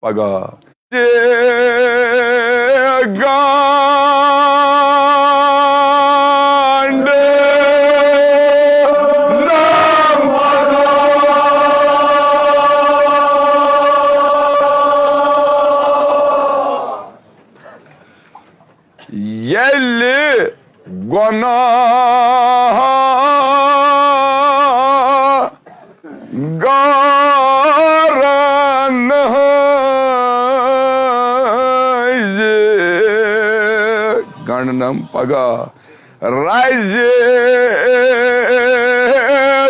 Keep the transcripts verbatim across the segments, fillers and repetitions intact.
پگاہ۔ گنڈ نم۔ ییٚلہِ گۄناہ گارن ہٕنٛزِ گنڈنم پگاہ رزِ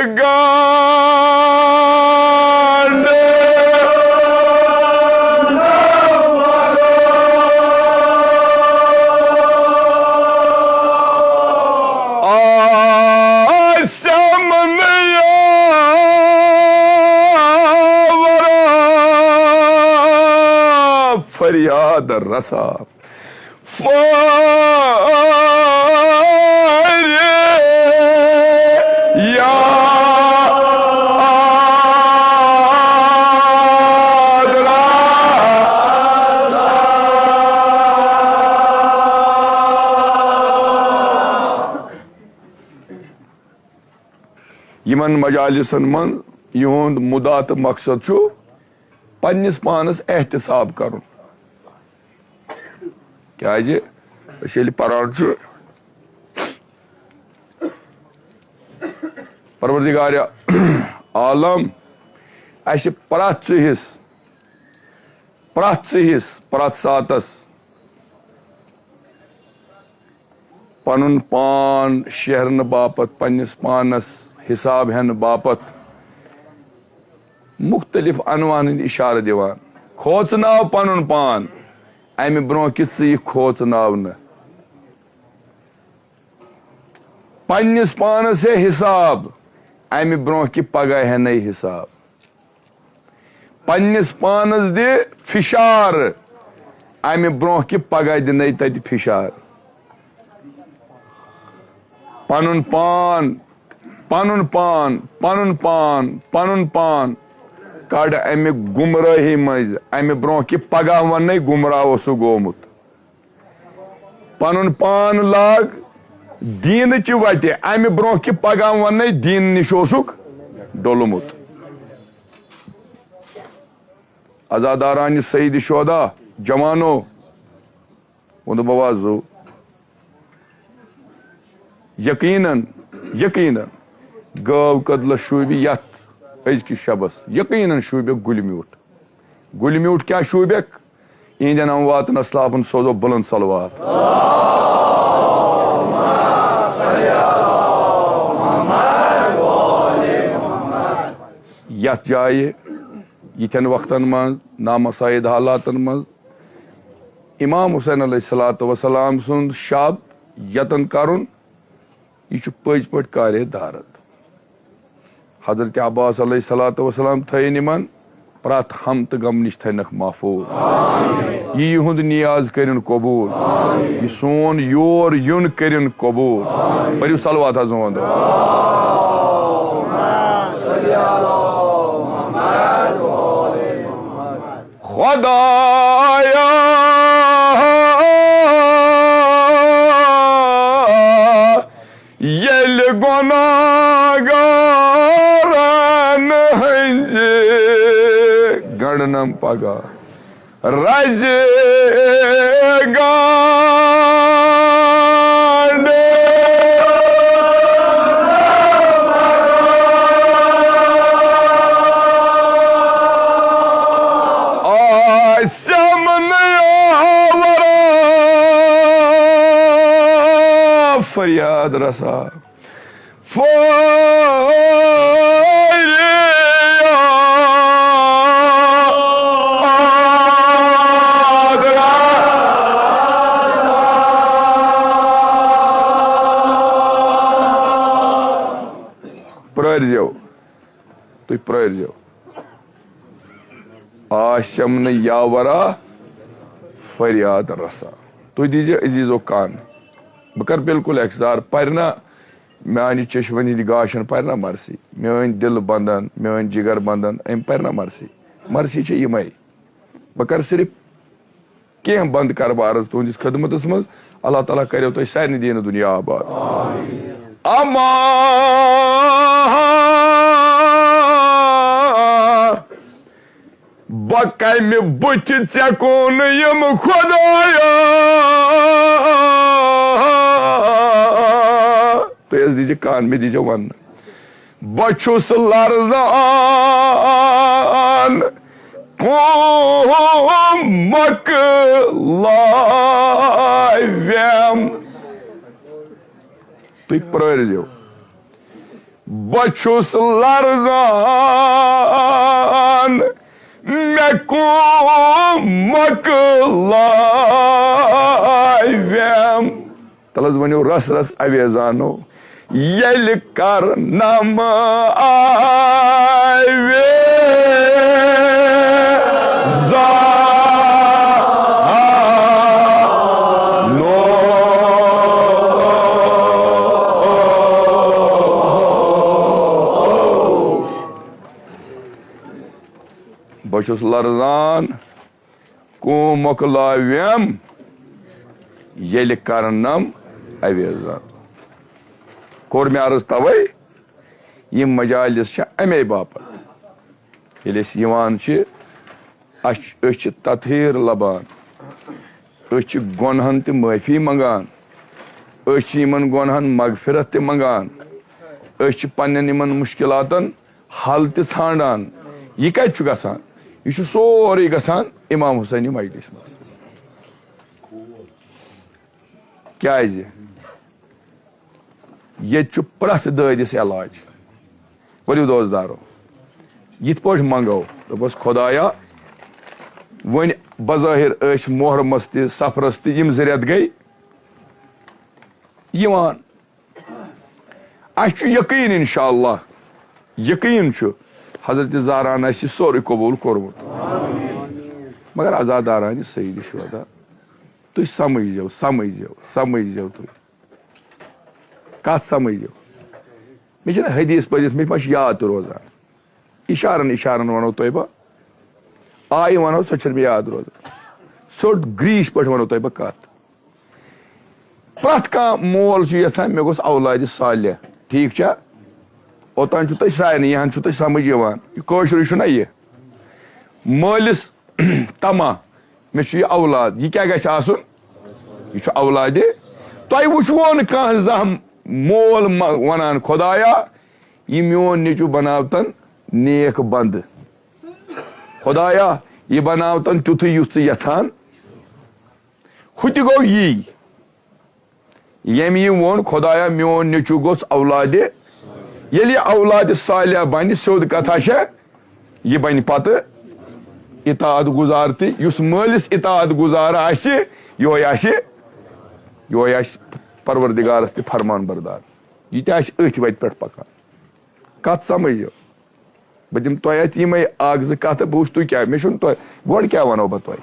گنڈ۔ آسم نیا ورا فریاد رسا۔ فریاد رسا۔ یِمن مجالسن منٛز یِہُنٛد مُدعا تہٕ مقصد چھُ پننِس پانس احتساب کرُن۔ کیازِ أسۍ ییٚلہِ پران چھُ، پروردگار عالم اسہِ پرٛٮ۪تھ ژُہِس، پرٛٮ۪تھ ژُہِس، پرٛٮ۪تھ ساتس پنُن پان شیرنہٕ باپتھ، پننِس پانس حساب ہٮ۪نہٕ باپتھ مختلف عنوانن ہٕنٛدۍ اشارٕ دِوان۔ کھوژناو پنُن پان، امہِ برونٛہہ کہِ ژٕ یہِ کھوژناونہٕ۔ پننِس پانس ہے حساب، امہِ برونٛہہ کہِ پگاہ ہٮ۪نے حساب۔ پننِس پانس دِ فشار، امہِ برونٛہہ کہِ پگاہ دِنے تتہِ فشار۔ پنُن پان، پنُن پان، پنُن پان، پنُن پان کڑ امہِ گمراہی منٛز، امہِ برونٛہہ کہِ پگاہ وننے گمراہ اوسُکھ گومُت۔ پنُن پان لاگ دیٖنٕچہِ وتہِ، امہِ برونٛہہ کہِ پگاہ وننے دیٖن نِش اوسُکھ ڈوٚلمُت۔ عزادارانہِ سید شہدا، جوانو، ووٚن بوازو، یقیناً، یقیناً گٲو کٔدلس شوٗبہِ یتھ أزکِس شبس، یقیناً شوٗبہِ گُلہِ میوٗٹھ۔ گُلہِ میوٗٹھ کیٛاہ شوٗبٮ۪کھ؟ یِہنٛدٮ۪ن امواتن اسلافن سوزو بلند صلوات۔ یتھ جایہِ، یِتھٮ۪ن وقتن منٛز، نامساعد حالاتن منٛز امام حسین علیہ الصلوۃ والسلام سُنٛد شب یتن کرُن، یہِ چھُ پٔزۍ پٲٹھۍ کارِ دارد۔ حضرت عباس علیہ الصلوۃ والسلام تھٲیِن یِمن پرٛٮ۪تھ ہم تہٕ غم نِش تھٲینکھ محفوظ۔ یہِ یِہُنٛد نیاز کٔرِن قبوٗل۔ یہِ سون یور یُن کٔرِن قبوٗل۔ پٔرِو صلوات حظ اُہُنٛد۔ خدایا، ییٚلہِ گۄناہگارن ہٕنٛزِ گنڈنم پگاہ رزِ گنڈ۔ آسم نیا ورا فریاد رسا۔ فریاد رسا۔ پرٲرۍزیو، تُہۍ پرٲرۍزیو۔ آسٮ۪م نہٕ یاورا فریاد رسا۔ تُہۍ دیٖزیو عزیٖزو کن۔ بہٕ کرٕ بالکل احتضار، پرِ نہ میانہِ چشمن ہٕنٛدِ گاشن پرِ نہ مرثی۔ میٲنۍ دِل بندن، میٲنۍ جگر بندن، أمۍ پرِ نہ مرثی۔ مرثی چھِ یِمے۔ بہٕ کرٕ صرف کینٛہہ بند کاربار حظ تُہنٛدِس خدمتس منٛز۔ اللہ تعالیٰ کریو تۄہہِ سارنٕے دیٖنہٕ دُنیا آباد۔ اما بہٕ کمہِ بُتھِ ژےٚ کُن یِم خۄدایا؟ تُہۍ حظ دیٖزِ کان، مےٚ دیٖزیو وننہٕ۔ بہٕ چھُس لرزان قومک لاویم۔ تُہۍ پرٲرزیو۔ بہٕ چھُس لرزان، مےٚ قومک لاویم۔ تَلہٕ حظ ؤنِو رَس رَس اویزانو، ییٚلہِ کرنم اویزانو۔ بہٕ چھُس لرزان، قوم مۄکلاویم، ییٚلہِ کرنم اویزان۔ کوٚر مےٚ عرض توے، یِم مجالس چھِ امے باپتھ۔ ییٚلہِ أسۍ یِوان چھِ، اَسہِ چھِ، أسۍ چھِ تطہیر لبان، أسۍ چھِ گۄنہن تہِ معٲفی منگان، أسۍ چھِ یِمن گۄنہن مغفرت تہِ منگان، أسۍ چھِ پننٮ۪ن یِمن مشکلاتن حل تہِ ژھانڈان۔ یہِ کتہِ چھُ گژھان؟ یہِ چھُ سورُے گژھان امام حسینی مجلس منٛز۔ کیازِ؟ ییٚتہِ چھُ پرٛٮ۪تھ دٲدِس علاج۔ ؤلِو دوستدارو، یِتھ پٲٹھۍ منگو، دوٚپُس، خۄدایا، وۄنۍ بظٲہر ٲسۍ محرمس تہِ صفرس تہِ یِم زٕ رٮ۪تھ گٔے یِوان۔ اَسہِ چھُ یقیٖن، انشاءاللہ، یقیٖن چھُ، حضرت زہران آسہِ یہِ سورُے قبوٗل کوٚرمُت۔ مگر عزاداران سید شہدا، تُہۍ سمجھزیو، سمجھزیو، سمجھزیو تُہۍ۔ کتھ سمجھزیو؟ مےٚ چھِنہٕ حدیث پٔرِتھ، مےٚ ما چھُ یاد تہِ روزان۔ اشارن اشارن ونو تۄہہِ بہٕ۔ آیہِ ونو، سۄ چھَنہٕ مےٚ یاد روزان۔ ژھوٚٹ گریٖش پٲٹھۍ ونو تۄہہِ بہٕ کتھ۔ پرٛٮ۪تھ کانٛہہ مول چھُ یژھان، مےٚ گوٚژھ اولادِ صالح۔ ٹھیٖک چھا؟ اوٚتام چھُ تۄہہِ سارنٕے، یہِ ہن چھُ تۄہہِ سمجھ یِوان۔ یہِ کٲشرُے چھُنہ یہِ؟ مٲلِس طمع، مےٚ چھُ یہِ اولاد، یہِ کیٛاہ گژھِ آسُن؟ یہِ چھُ اولادِ۔ تۄہہِ وٕچھوو نہٕ کانٛہہ زانٛہہ مول ما-، ونان، خۄدایا، یہِ میون نیٚچو بناوتن نیک بندٕ، خۄدایا، یہِ بناوتن تیُتھُے یُتھ ژٕ یژھان۔ ہُہ تہِ گوٚو یی۔ ییٚمۍ یہِ ووٚن، خۄدایا، میون نیٚچو گوٚژھ اولادِ، ییٚلہِ یہِ اولادِ صالح بنہِ، سیوٚد کتھا چھےٚ، یہِ بنہِ پتہٕ اطاعت گزار تہِ۔ یُس مٲلِس اطاعت گزار آسہِ، یِہوٚے آسہِ، یِہوٚے آسہِ پروردگارس تہِ فرمان بردار۔ یہِ تہِ آسہِ أتھۍ وتہِ پٮ۪ٹھ پکان۔ کتھ سمجھو؟ بہٕ دِمہٕ تۄہہِ اتہِ یِمے اکھ زٕ کتھٕ، بہٕ وٕچھٕ تُہۍ کیٛاہ، مےٚ چھُنہٕ تۄہہِ، گۄڈٕ کیٛاہ ونو بہٕ تۄہہِ؟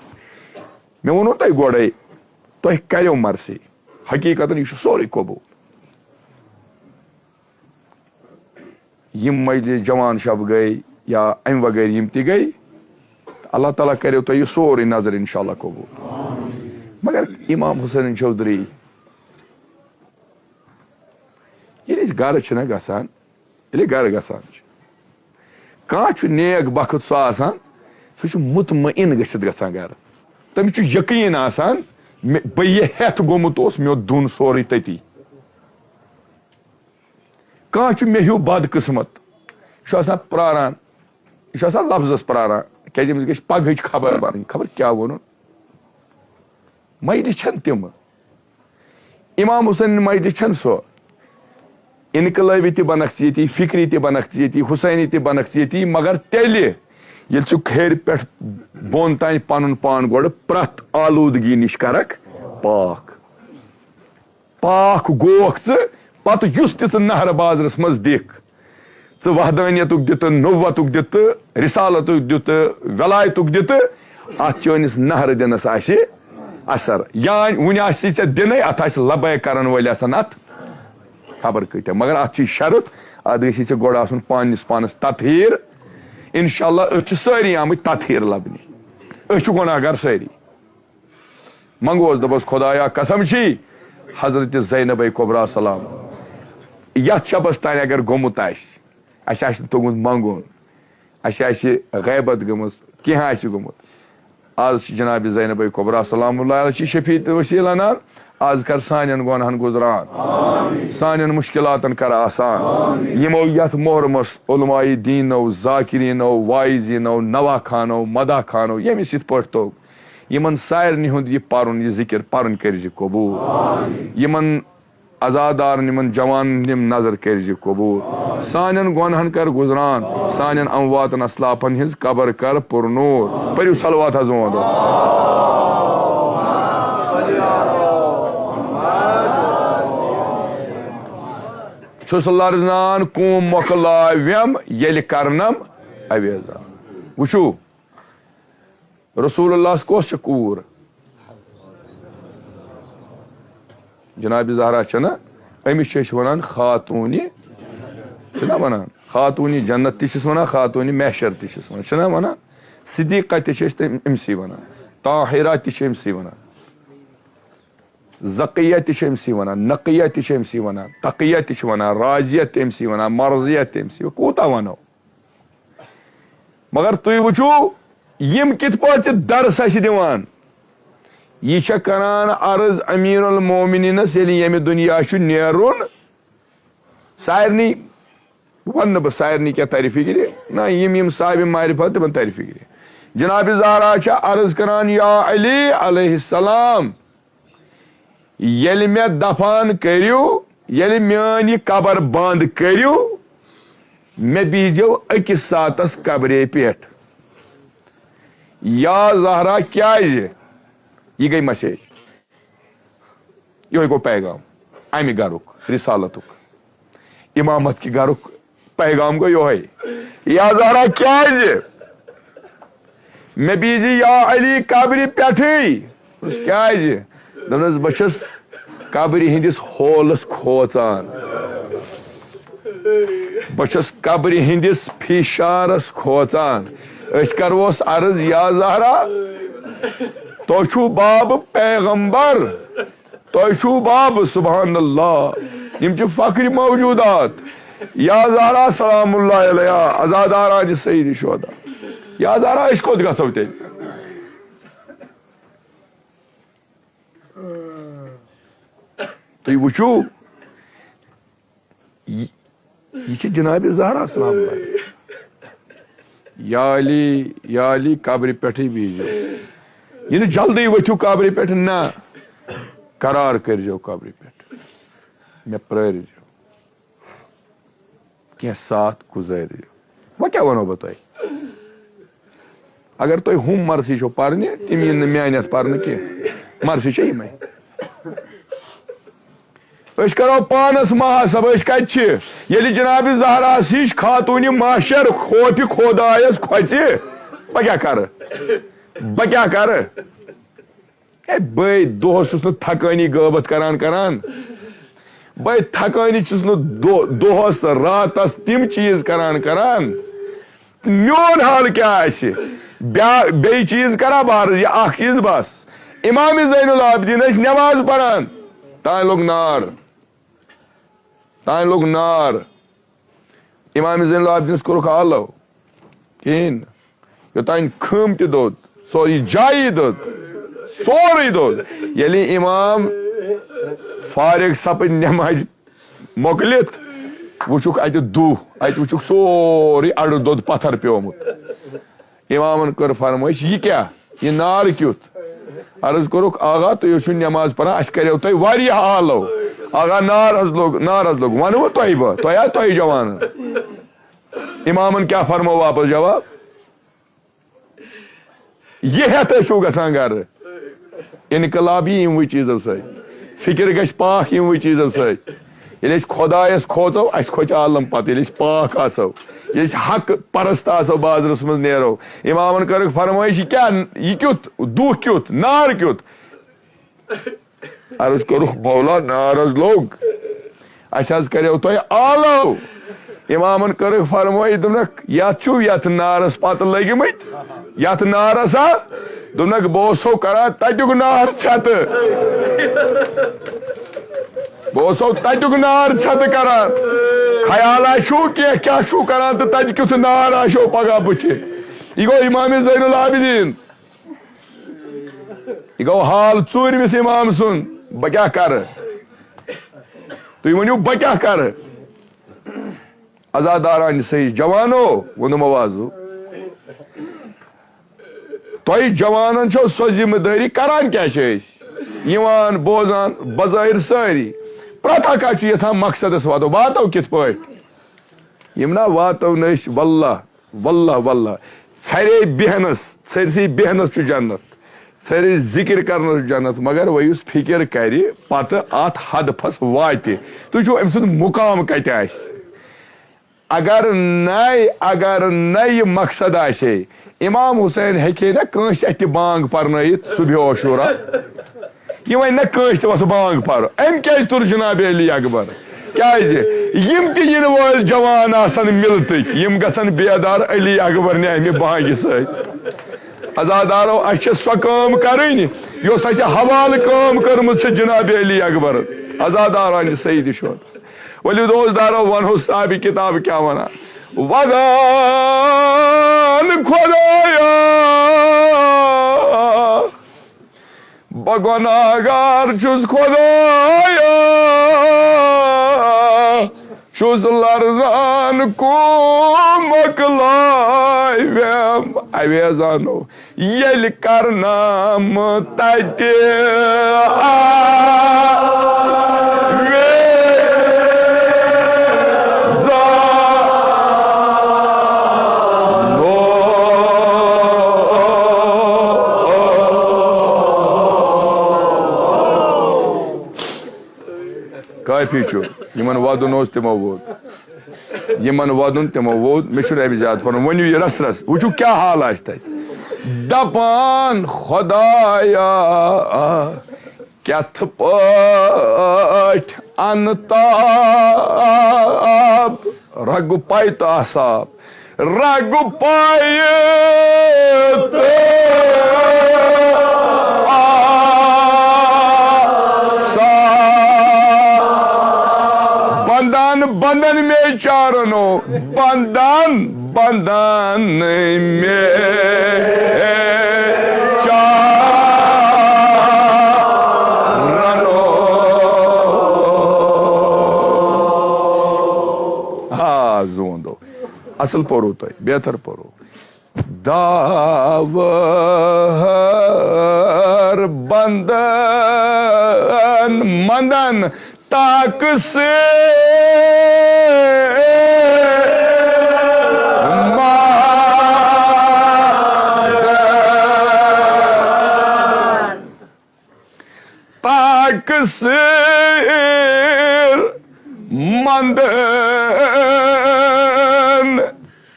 مےٚ ووٚنوُ تۄہہِ گۄڈَے، تۄہہِ کَریو مرثی۔ حقیٖقتاً یہِ چھُ سورُے قبوٗل۔ یِم مجلس جوان شب گٔے یا اَمہِ وغٲر یِم تہِ گٔے، اللہ تعالیٰ کَریو تۄہہِ یہِ سورُے نظر انشاءاللہ قبوٗل۔ مگر امام حسین چودھری، ییٚلہِ أسۍ گرٕ چھِنہ گژھان، ییٚلہِ گرٕ گژھان چھِ، کانٛہہ چھُ نیک بخت سُہ آسان، سُہ چھُ مطمئن گٔژھِتھ گژھان گرٕ۔ تٔمِس چھُ یقیٖن آسان، مےٚ، بہٕ یہِ ہٮ۪تھ گوٚمُت اوس، مےٚ اوس دُن سورُے تٔتی۔ کانٛہہ چھُ مےٚ ہیوٗ بد قٕسمت، یہِ چھُ آسان پراران، یہِ چھُ آسان لفظس پراران، کیازِ أمِس گژھِ پگہٕچ خبر بنٕنۍ، خبر کیٛاہ ووٚنُن۔ مجلس چھَنہٕ تِمہٕ۔ امام حسین مجلس چھَنہٕ سۄ۔ انقلٲبی تہِ بنکھ ژٕ ییٚتی، فکری تہِ بنکھ ژٕ ییٚتی، حسینی تہِ بنکھ ژٕ ییٚتی، مگر تیٚلہِ ییٚلہِ ژٕ ہیٚرِ پٮ۪ٹھ بۄن تام پنُن پان گۄڈٕ پرٛٮ۪تھ آلودگی نِش کرکھ پاک۔ پاک گوکھ ژٕ، پتہٕ یُس تہِ ژٕ نہرٕ بازرس منٛز دِکھ، ژٕ وحدانیتُک دِتہٕ، نبوتُک دِتہٕ، رسالتُک دِتہٕ، ولایتُک دِتہٕ، اتھ چٲنِس نہرٕ دِنس آسہِ اثر۔ یا وُنہِ آسی ژےٚ دِنَے، اتھ آسہِ لبیک کرن وٲلۍ آسن اتھ خبر کۭتیاہ۔ مگر اتھ چھُ شرط، اتھ گژھی ژےٚ گۄڈٕ آسُن پننِس پانس تطہیر۔ انشاءاللہ أسۍ چھِ سٲری آمٕتۍ تطہیر لبنہِ۔ أسۍ چھِ گۄناہ گار سٲری۔ منگوس، دوٚپُس، خدایا، قسم چھی حضرت زینب کبریٰ سلام، یتھ شبس تانۍ اگر گوٚمُت آسہِ، اسہِ آسہِ نہٕ توٚگمُت منگُن، اسہِ آسہِ غیبت گٔمٕژ، کینٛہہ آسہِ گوٚمُت، از چھِ جناب زینب کبریٰ سلام اللہ علیہا چھِ شفیع تہٕ وسیلہ انان۔ از کر سانٮ۪ن گۄنہن گُزران، سانٮ۪ن مشکلاتن کر آسان۔ یِمو یتھ محرمس علماء دینو، ذاکرینو، واعظینو، نواہ خانو، مداح خانو، ییٚمِس یِتھ پٲٹھۍ توٚگ، یِمن سارنٕے ہُنٛد یہِ پرُن، یہِ ذکر پرُن کٔرۍ زِ قبول۔ یِمن عزادارن، یِمن جوانن یِم نظر کٔرۍ زِ قبول۔ سانٮ۪ن گۄنہن کر گُزران، سانٮ۪ن امواتن اسلافن ہٕنٛز قبر کر پُرنوٗر۔ پٔرِو صلوات حض وۄنۍ۔ چھُس لرزان قوم مۄکلاوٮ۪م ییٚلہِ کرنم اویزان۔ وٕچھِو، رسول اللہس کۄس چھےٚ کوٗر؟ جناب زہرا چھےٚ نا؟ أمِس چھِ أسۍ وَنان خاتوٗنِ، چھِنا وَنان؟ خاتوٗنِ جنت تہِ چھِس وَنان، خاتوٗنِ محشر تہِ چھِس وَنان، چھِنا وَنان؟ صدیقہ تہِ چھِ أسۍ تٔمۍ، أمسٕے وَنان، طاہرہ تہِ چھِ أمسٕے وَنان، زکیہ تہِ چھِ أمسٕے وَنان، نقیہ تہِ چھِ أمسٕے وَنان، تقیہ تہِ چھِ وَنان، راضیہ تہِ أمسٕے وَنان، مرضیہ تہِ أمسٕے وَنان۔ کوٗتاہ وَنو؟ مگر تُہۍ وٕچھِو، یِم کِتھ پٲٹھۍ چھِ درس اَسہِ دِوان۔ یہِ چھےٚ کران عرض امیر المومنینس، ییٚلہِ ییٚمہِ دُنیا چھُ نیرُن، سارنٕے وَنہٕ نہٕ بہٕ سارنٕے کینٛہہ ترِ فِکرِ، نہ، یِم یِم صاحب معرفت، تِمن ترِ فِکرِ۔ جناب زہرا چھےٚ عرض کران، یا علی علیہ السلام، ییٚلہِ مےٚ دفان کٔرِو، ییٚلہِ میٲنۍ یہِ قبر بند کٔرِو، مےٚ بیٖزیو أکِس ساتس قبرے پٮ۪ٹھ۔ یا زہرا، کیازِ؟ یہِ گٔے مسیج۔ یِہوٚے گوٚو پیغام امہِ گرُک، رسالتُک، امامت کہِ گرُک۔ پیغام گوٚو یِہوٚے۔ یا زہرا، کیازِ؟ مےٚ بیٖزِ یا علی قبرِ پٮ۪ٹھٕے۔ دوٚپُس، کیازِ؟ دوٚپنَس، بہٕ چھُس قبرِ ہٕنٛدِس ہولس کھوژان۔ بہٕ چھُس قبرِ ہٕنٛدِس فشارس کھوژان۔ أسۍ کروس عرض، یا زہرا، تۄہہِ چھُو باب پیغمبر، تۄہہِ چھُو باب، سبحان اللہ، یِم چھِ فخر موجودات۔ یا زہرا سلام اللہ علیہا، عزاداران سید شہدا۔ یا زہرا، أسۍ کوٚت گژھو تیٚلہِ؟ تُہۍ وٕچھِو، یہِ، یہِ چھِ جناب زہرا سلام اللہ۔ یا علی، یا علی، قبرِ پٮ۪ٹھٕے بیٖزیو۔ یہِ نہٕ جلدی ؤتھِو قبرِ پٮ۪ٹھ، نہ، قرار کٔرۍزیو قبرِ پٮ۪ٹھ، مےٚ پرٛٲرۍزیو۔ کینٛہہ ساتھ گُزٲرِو۔ وۄنۍ کیٛاہ وَنو بہٕ تۄہہِ؟ اگر تۄہہِ ہُم مرثی چھو پَرنہِ، تِم یِن نہٕ میٛانہِ اَتھ پَرنہٕ کینٛہہ۔ مرثی چھےٚ یِمَے۔ أسۍ کَرو پانَس محاسبہٕ، أسۍ کَتہِ چھِ؟ ییٚلہِ جناب زہراہَس ہِش خاتوٗنہِ محشر خوفِ خۄدایَس کھۄژِ، بہٕ کیٛاہ کَرٕ؟ بہٕ کیٛاہ کَرٕ؟ ہے، بے دۄہس چھُس نہٕ تھکٲنی غٲبت کران کران۔ بے تھکٲنی چھُس نہٕ دۄ-، دۄہس راتس تِم چیٖز کران کران۔ میون حال کیٛاہ آسہِ؟ بیا-، بیٚیہِ چیٖز کرا بہٕ عرض، یہِ اکھ چیٖز بس۔ امام زین العابدین ٲسۍ نٮ۪ماز پران، تانۍ لوٚگ نار۔ تانۍ لوٚگ نار۔ امام زین العابدینس کوٚرُکھ آلو۔ کِہیٖنۍ نہٕ۔ یوٚتانۍ خۭم تہِ دوٚد، سورُے جایی دوٚد، سورُے دوٚد۔ ییٚلہِ امام فارغ سپٕدۍ نٮ۪مازِ مۄکلِتھ، وٕچھُکھ اَتہِ دُہ، اَتہِ وٕچھُکھ سورُے اَڑٕ دوٚد پتھر پیومُت۔ امامن کٔر فرمٲیش، یہِ کیٛاہ؟ یہِ نار کیُتھ؟ عرض کوٚرُکھ، آغا، تُہۍ ٲسِو نٮ۪ماز پران، اَسہِ کریو تۄہہِ واریاہ آلو۔ آغا، نار حظ لوٚگ، نار حظ لوٚگ۔ وَنہٕ وٕ تۄہہِ بہٕ، تۄہہِ ہا، تۄہہِ جوانن۔ امامن کیٛاہ فرمو واپس جواب؟ یہِ ہٮ۪تھ ٲسِو گژھان گرٕ۔ انقلاب یی یِموٕے چیٖزو سۭتۍ۔ فکر گژھِ پاک یِموٕے چیٖزو سۭتۍ۔ ییٚلہِ أسۍ خۄدایَس کھوژو، اَسہِ کھوژِ عالم پتہٕ۔ ییٚلہِ أسۍ پاک آسو، ییٚلہِ أسۍ حق پرست آسو، بازرَس منٛز نیرو، امامَن کٔرٕکھ فرمٲیش، یہِ کیٛاہ، یہِ کیُتھ، دُہ کیُتھ، نار کیُتھ؟ عرض کوٚرُکھ، مولا، نار حظ لوٚگ، اَسہِ حظ کریو تۄہہِ آلو۔ امامَن کٔرٕکھ فرمٲیش، دوٚپنَکھ، یَتھ چھُو یَتھ نارَس پتہٕ لٔگۍمٕتۍ؟ یتھ نارس ہا، دوٚپنکھ، بہٕ اوسو کران تتیُک نار ژھٮ۪تہٕ۔ بہٕ اوسو تتیُک نار ژھٮ۪تہٕ کران۔ خیالا چھُو کینٛہہ، کیٛاہ چھُو کران تہٕ تتہِ کیُتھ نار آسیو پگاہ بٕتھِ؟ یہِ گوٚو امام زین العابدین۔ یہِ گوٚو حال ژوٗرمِس امام سُنٛد۔ بہٕ کیٛاہ کرٕ؟ تُہۍ ؤنِو، بہٕ کیٛاہ کرٕ؟ عزاداران صحیح، جوانو، ووٚنُم آوازو۔ تۄہہِ جوانن چھو سۄ ذمہٕ دٲری، کران کیٛاہ چھِ أسۍ؟ یِوان، بوزان، بظٲہر سٲری۔ پرٛٮ۪تھ اکھ چھُ یژھان مقصدس واتو، واتو کِتھ پٲٹھۍ؟ یِم نا واتو نہٕ أسۍ، واللہ، واللہ، واللہ۔ ژھرے بیہنس، ژھرسٕے بیہنس چھُ جنت، ژھرِ ذکر کرنس چھُ جنت، مگر وۄنۍ یُس فکر کرِ، پتہٕ اتھ ہدفس واتہِ۔ تُہۍ چھِو أمۍ سُنٛد مقام کتہِ آسہِ؟ اگر نَے، اگر نَے یہِ مقصد آسہِ ہے، امام حسین ہیٚکہِ ہے نہ کٲنٛسہِ اَتھِ بانگ پرنٲیِتھ صبح عاشورہ۔ یہِ وَنہِ نہ کٲنٛسہِ تہِ وَسہٕ بانگ پرو۔ أمۍ کیٛازِ توٚر جناب علی اکبر؟ کیٛازِ؟ یِم تہِ یِنہٕ وٲلۍ جوان آسن مِلتٕکۍ، یِم گژھن بیدار علی اکبر نہِ اَمہِ بانگہِ سۭتۍ۔ عزادارو، اَسہِ چھِ سۄ کٲم کَرٕنۍ، یۄس اَسہِ حوالہٕ کٲم کٔرمٕژ چھِ جناب علی اکبر۔ عزاداران سعید چھُ۔ ؤلِو دوستدارو، وَنہو صاحبِ کِتاب کیٛاہ وَنان۔ وَدان خۄدایا، بہٕ گۄناہگار چھُس خۄدایا، چھُس لرزان، کُم مۄکلٲوِم۔ اویزانو، ییٚلہِ کرنام تتہِ آویزانو۔ کافی چھُ، یِمن وَدُن اوس تِمو ووٚد۔ یِمن وَدُن تِمو ووٚد، مےٚ چھُنہٕ اَمہِ زیادٕ پَرُن۔ ؤنِو یہِ رَس رَس، وٕچھِو کیٛاہ حال آسہِ تَتہِ۔ دَپان خۄدایا، کیٛاہ تھٕ پٲٹھۍ اَنہٕ تاب، رَگہٕ پَے تہٕ اَساب۔ رگ پایہِ تہٕ آسا۔ بندن، بندن مے چارنو، بندن، بندن مے چارنو۔ آ، زوندو۔ اصل پوٚرُو تۄہہِ، بہتر پوٚرُو۔ داوہر بندن مندن تاکہٕ سۭتۍ مندن۔ تاکہٕ سۭتۍ مندن۔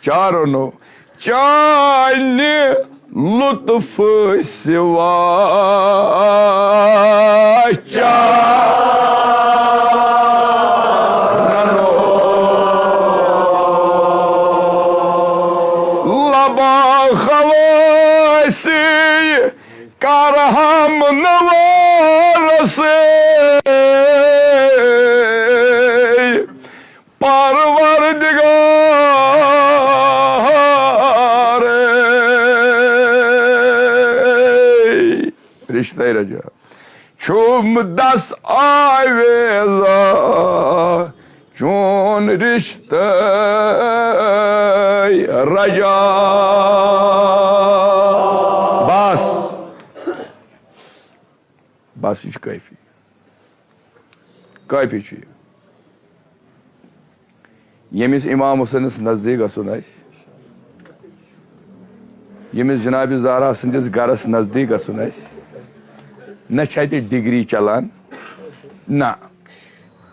چارنو چانہِ لطف سوا چارنو۔ لبا خواسی کرہم نوارس پروردگار۔ رشتہ رجا چھُم دس آویزا چون رشتہ رجا۔ بس، بس، یہِ چھُ کٲفی۔ کٲفی چھُ یہِ۔ ییٚمِس امام حسینس نزدیٖک گژھُن آسہِ، ییٚمِس جناب زہرا سٕنٛدِس گرس نزدیٖک گژھُن آسہِ، نہ چھِ اتہِ ڈگری چلان، نہ،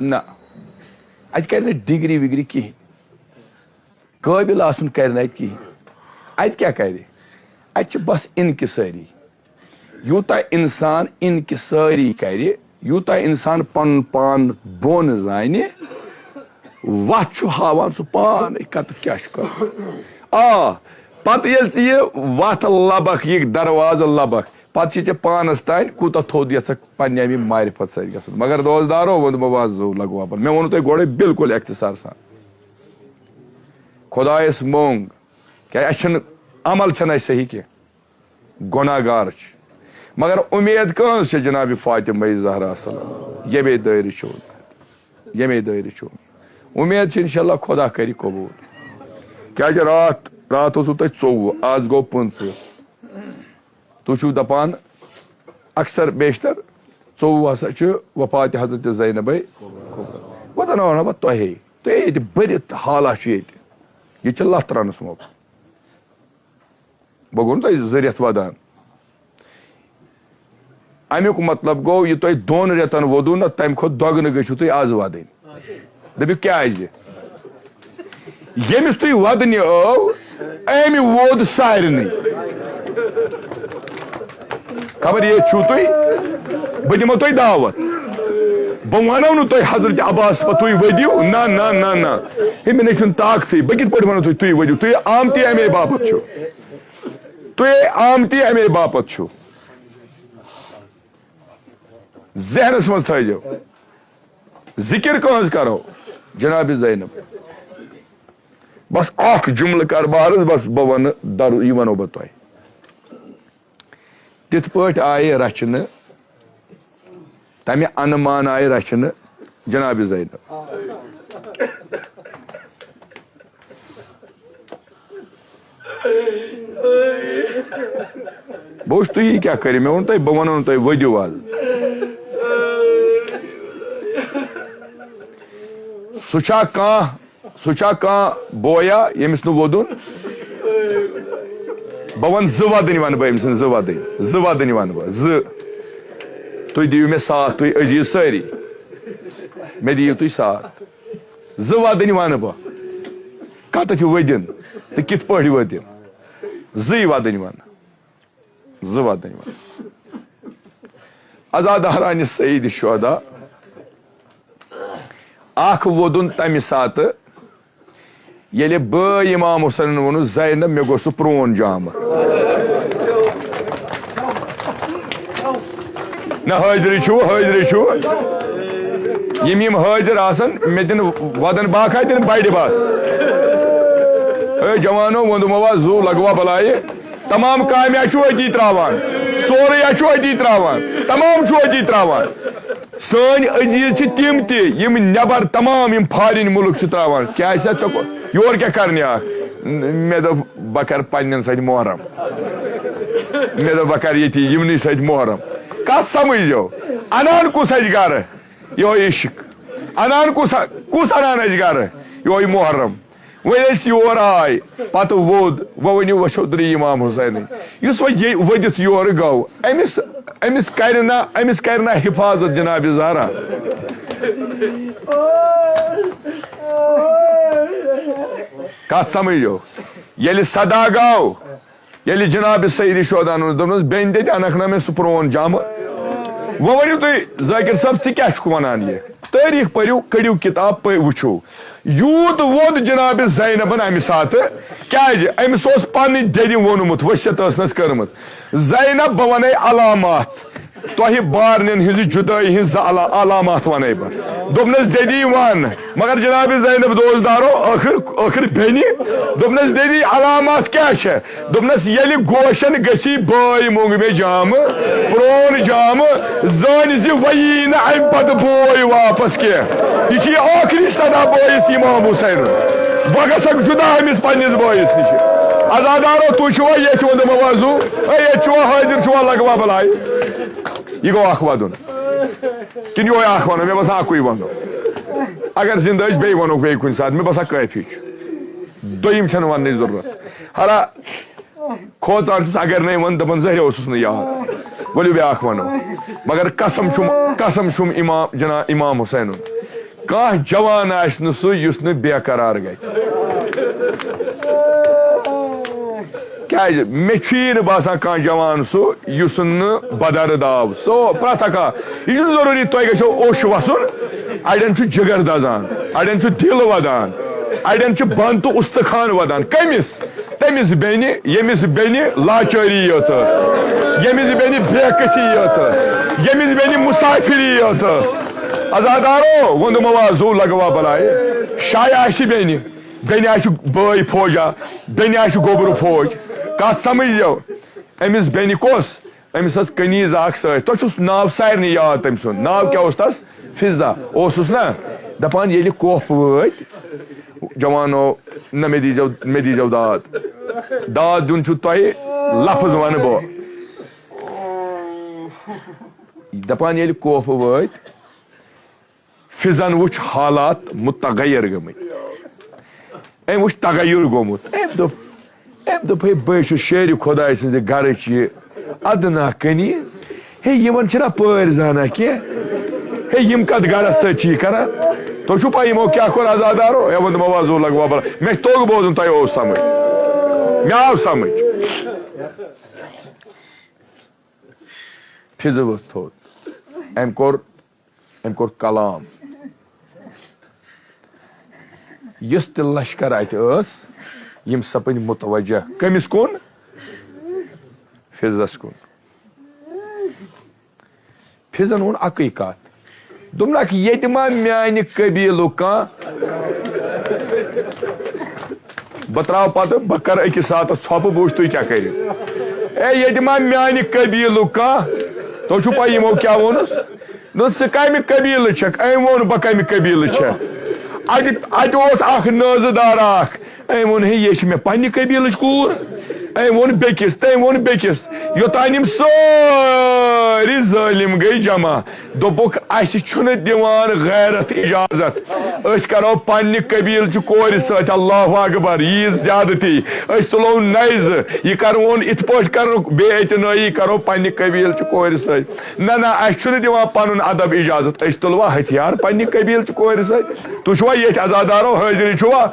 نہ، اتہِ کرِ نہٕ ڈگری وگری کِہینۍ۔ قٲبِل آسُن کرِ نہٕ اتہِ کِہینۍ۔ اتہِ کیٛاہ کرِ؟ اتہِ چھِ بس انکسٲری۔ یوٗتاہ انسان انکسٲری کرِ، یوٗتاہ انسان پنُن پان بۄن زانہِ، وتھ چھُ ہاوان سُہ پانے کتٮ۪تھ کیٛاہ چھُ کرُن۔ آ، پتہٕ ییٚلہِ ژٕ یہِ وَتھ لَبَکھ، یہِ دروازٕ لَبَکھ، پتہٕ چھِ ژےٚ پانَس تانۍ کوٗتاہ تھوٚد یَژھکھ پنٛنہِ اَمہِ معرفت سۭتۍ گژھُن۔ مگر دوست دارو، ووٚنمو وازو لگوا بل۔ مےٚ ووٚنوٕ تۄہہِ گۄڈَے بالکل اختصار سان۔ خۄدایَس مۄنگ، کیٛازِ اَسہِ چھُنہٕ، عمل چھَنہٕ اَسہِ صحیح کینٛہہ، گۄناہ گار چھِ۔ مگر اُمید کٕہٕنٛز چھِ جناب فاطمہ زہرا سلام، ییٚمے دٲیرٕ چھُ، ییٚمے دٲیرٕ چھُ۔ اُمید چھِ انشاءاللہ خۄدا کَرِ قبوٗل۔ کیٛازِ راتھ، راتھ اوسوٕ تۄہہِ ژوٚوُہ، آز گوٚو پٕنٛژٕہ۔ تُہۍ چھِو دَپان اکثر بیشتر ژوٚوُہ ہسا چھِ وفات حضرت زینبے کبریٰ۔ وۄنۍ زَن وَنو بہٕ تۄہے، تُہۍ ییٚتہِ بٔرِتھ حالا چھُ ییٚتہِ۔ ییٚتہِ چھِ لَتھ ترٛاونَس موقعہٕ۔ بہٕ گوٚو نہٕ تۄہہِ زٕ رٮ۪تھ وَدان۔ اَمیُک مطلب گوٚو، یہِ تۄہہِ دۄن رٮ۪تَن ووٚدوٕ نہ، تَمہِ کھۄتہٕ دۄگنہٕ گٔژھِو تُہۍ آز وَدٕنۍ۔ دٔپِو کیٛازِ؟ ییٚمِس تُہۍ وَدنہِ ٲو، أمۍ ووٚد سارنٕے۔ خبر ییٚتہِ چھُو تُہۍ، بہٕ دِمو تۄہہِ دعوت۔ بہٕ وَنو نہٕ تۄہہِ حضرت عباس پَتہٕ تُہۍ ؤدِو، نہ، نہ، نہ، نہ۔ ہے، مےٚ نَے چھُنہٕ طاقتٕے، بہٕ کِتھ پٲٹھۍ وَنو تۄہہِ تُہۍ ؤدِو؟ تُہۍ آمتی اَمے باپَتھ چھِو۔ تُہۍ آمتی اَمے باپَتھ چھِو۔ ذہنس منٛز تھٲیزیو، ذکر کٕہٕنٛز کرو؟ جناب زینب۔ بس اکھ جملہٕ کر بہٕ عرض، بس بہٕ ونہٕ درو، یہِ ونو بہٕ تۄہہِ۔ تِتھ پٲٹھۍ آیہِ رچھنہٕ، تمہِ انہٕ مان آیہِ رچھنہٕ جناب زینب۔ بہٕ وٕچھ، تُہی کیٛاہ کٔرِو؟ مےٚ ووٚن تۄہہِ، بہٕ وَنو نہٕ تۄہہِ، ؤدِو حظ۔ سُہ چھا کانٛہہ، سُہ چھا کانٛہہ بویا، ییٚمِس نہٕ ووٚدُن؟ بہٕ وَنہٕ زٕ وَدٕنۍ، وَنہٕ بہٕ أمۍ سٕنٛز زٕ وَدٕنۍ، زٕ وَدٕنۍ وَنہٕ بہٕ، زٕ۔ تُہۍ دِیِو مےٚ ساتھ، تُہۍ عزیٖز سٲری، مےٚ دِیِو تُہۍ ساتھ۔ زٕ وَدٕنۍ وَنہٕ بہٕ۔ کَتَتھ چھِ ؤدِن تہٕ کِتھ پٲٹھۍ ؤدِن؟ زٕے وَدٕنۍ وَنہٕ۔ زٕ وَدٕنۍ وَنہٕ۔ عزادارانِ سید شہدا، اَکھ ووٚدُن تَمہِ ساتہٕ، ییٚلہِ بٲے امام حسینن ووٚنُس، "زینب، مےٚ گوٚژھ سُہ پرون جامہٕ۔" نہ، حٲضرٕے چھُو، حٲضرٕے چھُو۔ یِم، یِم حٲضِر آسن، مےٚ دِن وَدن باکھا، دِن بَڑِ بَس۔ اے جوانو، ووٚندمو وا زُو لگوا بلایہِ۔ تمام کامہِ ہا چھُو أتی ترٛاوان، سورُے ہا چھُو أتی ترٛاوان، تمام چھُو أتی ترٛاوان۔ سٲنۍ عزیٖز چھِ تِم تہِ، یِم نٮ۪بر تمام یِم فارِن مُلک چھِ ترٛاوان۔ کیٛازِ چھا ژےٚ کو-، یور کیٛاہ کرنہِ آکھ؟ مےٚ دوٚپ، بہٕ کرٕ پننٮ۪ن سۭتۍ محرم۔ مےٚ دوٚپ، بہٕ کرٕ ییٚتی یِمنٕے سۭتۍ محرم۔ کتھ سمجھو؟ انان کُس اَسہِ گرٕ؟ یِہوٚے عشق۔ انان کُس، کُس انان اَسہِ گرٕ؟ یِہوٚے محرم۔ وۄنۍ أسۍ یور آے، پتہٕ ووٚد، وۄنۍ ؤنِو، وۄنۍ چھو درٛے امام حسینٕے۔ یُس وۄنۍ یہِ ؤدِتھ یورٕ گوٚو، أمِس، أمِس کرِ نہ، أمِس کرِ نہ حفاظت جناب زہرا؟ کتھ سمجھو؟ ییٚلہِ صدا گوٚو، ییٚلہِ جناب سید شہداہن ووٚن، دوٚپنس، "بیٚنہِ دٔدِ، انکھ نا مےٚ سُہ پرون جامہٕ؟" وۄنۍ ؤنِو تُہۍ، ذاکر صٲب، ژٕ کیٛاہ چھُکھ ونان یہِ؟ تٲریٖخ پٔرِو، کٔڑِو کِتاب، پٔرِو، وٕچھِو۔ یوٗت ووٚد جناب زینبن امہِ ساتہٕ، کیٛازِ؟ أمِس اوس پننہِ دٔدِ ووٚنمُت، وصیت ٲسنس کٔرمٕژ، "زینب، بہٕ ونَے علامات۔" تۄہہِ بارنٮ۪ن ہٕنٛزِ جُدٲیی ہٕنٛز زٕ علا-، علامات وَنَے بہٕ۔ دوٚپنَس، "دٮ۪دی وَن۔" مگر جناب زینب دوستدارو، ٲخٕر، ٲخٕر بیٚنہِ۔ دوٚپنَس، "دٮ۪دی، علامات کیٛاہ چھےٚ؟" دوٚپنَس، "ییٚلہِ گوشَن گٔژھی بٲے مۄنٛگ مےٚ جامہٕ، پرٛون جامہٕ، زٲنۍ زِ وۄنۍ یی نہٕ اَمہِ پَتہٕ بوے واپَس کینٛہہ۔ یہِ چھِ یہِ ٲخری صدا بٲیِس امام حسین۔ بہٕ گژھکھ جُدا أمِس پنٛنِس بٲیِس نِش۔" عزادارو، تُہۍ چھِوا ییٚتہِ وۄنۍ دوٚپمو وَزُو؟ اے، ییٚتہِ چھُوا حٲضِر چھُوا لَگوا بَلاے؟ یہِ گوٚو اکھ ودُن۔ کِنہٕ یِہوٚے اکھ ونو؟ مےٚ باسان اکُے ونو۔ اگر زندٕ ٲسۍ، بیٚیہِ ونو بیٚیہِ کُنہِ ساتہٕ، مےٚ باسان کٲفی چھُ۔ دوٚیِم چھَنہٕ وننٕچ ضروٗرت۔ ہرا کھوژان چھُس، اگر نَے وَن، دَپان زہرِ اوسُس نہٕ یاد۔ ؤلِو بیٛاکھ ونو۔ مگر قسم چھُم، قسم چھُم امام، جناب امام حسینُن۔ کانٛہہ جوان آسہِ نہٕ سُہ یُس نہٕ بے قرار گژھِ۔ کیٛازِ؟ مےٚ چھُیی نہٕ باسان کانٛہہ جوان سُہ یُس نہٕ بدرد آو۔ سُہ پرٛٮ۪تھ اکھ آو۔ یہِ چھُنہٕ ضروٗری تۄہہِ گژھیو اوٚش وَسُن۔ اَڑٮ۪ن چھُ جِگر دَزان، اَڑٮ۪ن چھُ دِل وَدان، اَڑٮ۪ن چھُ بَن تہٕ اُستخان وَدان۔ کٔمِس؟ تٔمِس بیٚنہِ، ییٚمِس بیٚنہِ لاچٲری یٲژ ٲس، ییٚمِس بیٚنہِ بے کسی یٲژ ٲس، ییٚمِس بیٚنہِ مُسافِری یٲژ ٲس۔ عزادارو، ووٚنُم وازو لگوا بلایہِ، شایہِ آسہِ بیٚنہِ، بیٚنہِ آسہِ بٲے فوجا، بیٚنہِ آسہِ گوٚبرٕ فوج۔ کتھ سمجھ زیو؟ أمِس بیٚنہِ کۄس؟ أمِس ٲس کنیز اکھ سۭتۍ۔ تۄہہِ چھُس ناو سارنٕے یاد تٔمۍ سُنٛد۔ ناو کیٛاہ اوس تس؟ فضہ اوسُس نا؟ دپان ییٚلہِ کوپھ وٲتۍ، جوانو، نہ مےٚ دیٖزیو، مےٚ دیٖزیو داد۔ داد دیُن چھُ تۄہہِ، لفظ ونہٕ بہٕ۔ دپان ییٚلہِ کوپھ وٲتۍ، فضن وُچھ حالات متغیر گٔمٕتۍ۔ أمۍ وُچھ تغیر گوٚمُت۔ أمۍ دوٚپ، أمۍ دوٚپ، "ہے، بہٕ چھُس شیرِ خۄداے سٕنٛزِ گرٕچ یہِ ادنا کنی۔ ہے، یِمن چھِنہ پٲرۍ زانان کینٛہہ۔ ہے، یِم کتھ گرس سۭتۍ چھِ یہِ کران؟" تۄہہِ چھُو پَے یِمو کیٛاہ کوٚر عزادارو؟ ہے، ووٚن تِمو وازو لگ وبر۔ مےٚ توٚگ بوزُن، تۄہہِ اوس سمجھ۔ مےٚ آو سمجھ۔ فضہٕ ؤژھ تھوٚد۔ أمۍ کوٚر أمۍ کوٚر کلام۔ یُس تہِ لشکر اتہِ ٲس، یِم سپٕدۍ متوجہ۔ کٔمِس کُن؟ فضس کُن۔ فضن ووٚن اکٕے کتھ، دوٚپنکھ، "ییٚتہِ ما میانہِ قبیلُک کانٛہہ؟" بہٕ ترٛاوٕ پتہٕ، بہٕ کرٕ أکِس ساتہٕ ژھۄپہٕ، بہٕ وٕچھٕ تُہۍ کیٛاہ کٔرِو۔ اے، ییٚتہِ ما میانہِ قبیٖلُک کانٛہہ؟ تۄہہِ چھُو پَے یِمو کیٛاہ ووٚنُس؟ دوٚپُس، "ژٕ کَمہِ قبیٖلٕچ چھَکھ؟" أمۍ ووٚن، "بہٕ کَمہِ قبیٖلٕچ چھَس؟" اَتہِ، اَتہِ اوس اَکھ نٲزٕ دار اَکھ۔ أمۍ ووٚن، "ہے، یہِ چھِ مےٚ پنٛنہِ قبیٖلٕچ کوٗر۔" أمۍ ووٚن بیٚکِس، تٔمۍ ووٚن بیٚکِس۔ یوٚتام یِم سٲری ظٲلِم گٔے جمع۔ دوٚپُکھ، "اَسہِ چھُنہٕ دِوان غیرت اجازت۔ أسۍ کرو پننہِ قبیلہٕ چہِ کورِ سۭتۍ، اللہ اکبر، ییٖژ زیادتی۔ أسۍ تُلو نیزٕ، یہِ کرون، یِتھ پٲٹھۍ کرو بے اعتنٲیی، کرو پننہِ قبیلہٕ چہِ کورِ سۭتۍ۔ نہ، نہ، اَسہِ چھُنہٕ دِوان پنُن ادب اجازت۔ أسۍ تُلوا ہتھیار پننہِ قبیلہٕ چہِ کورِ سۭتۍ؟" تُہۍ چھِوا ییٚتھۍ عزادارو حٲضِری چھِوا؟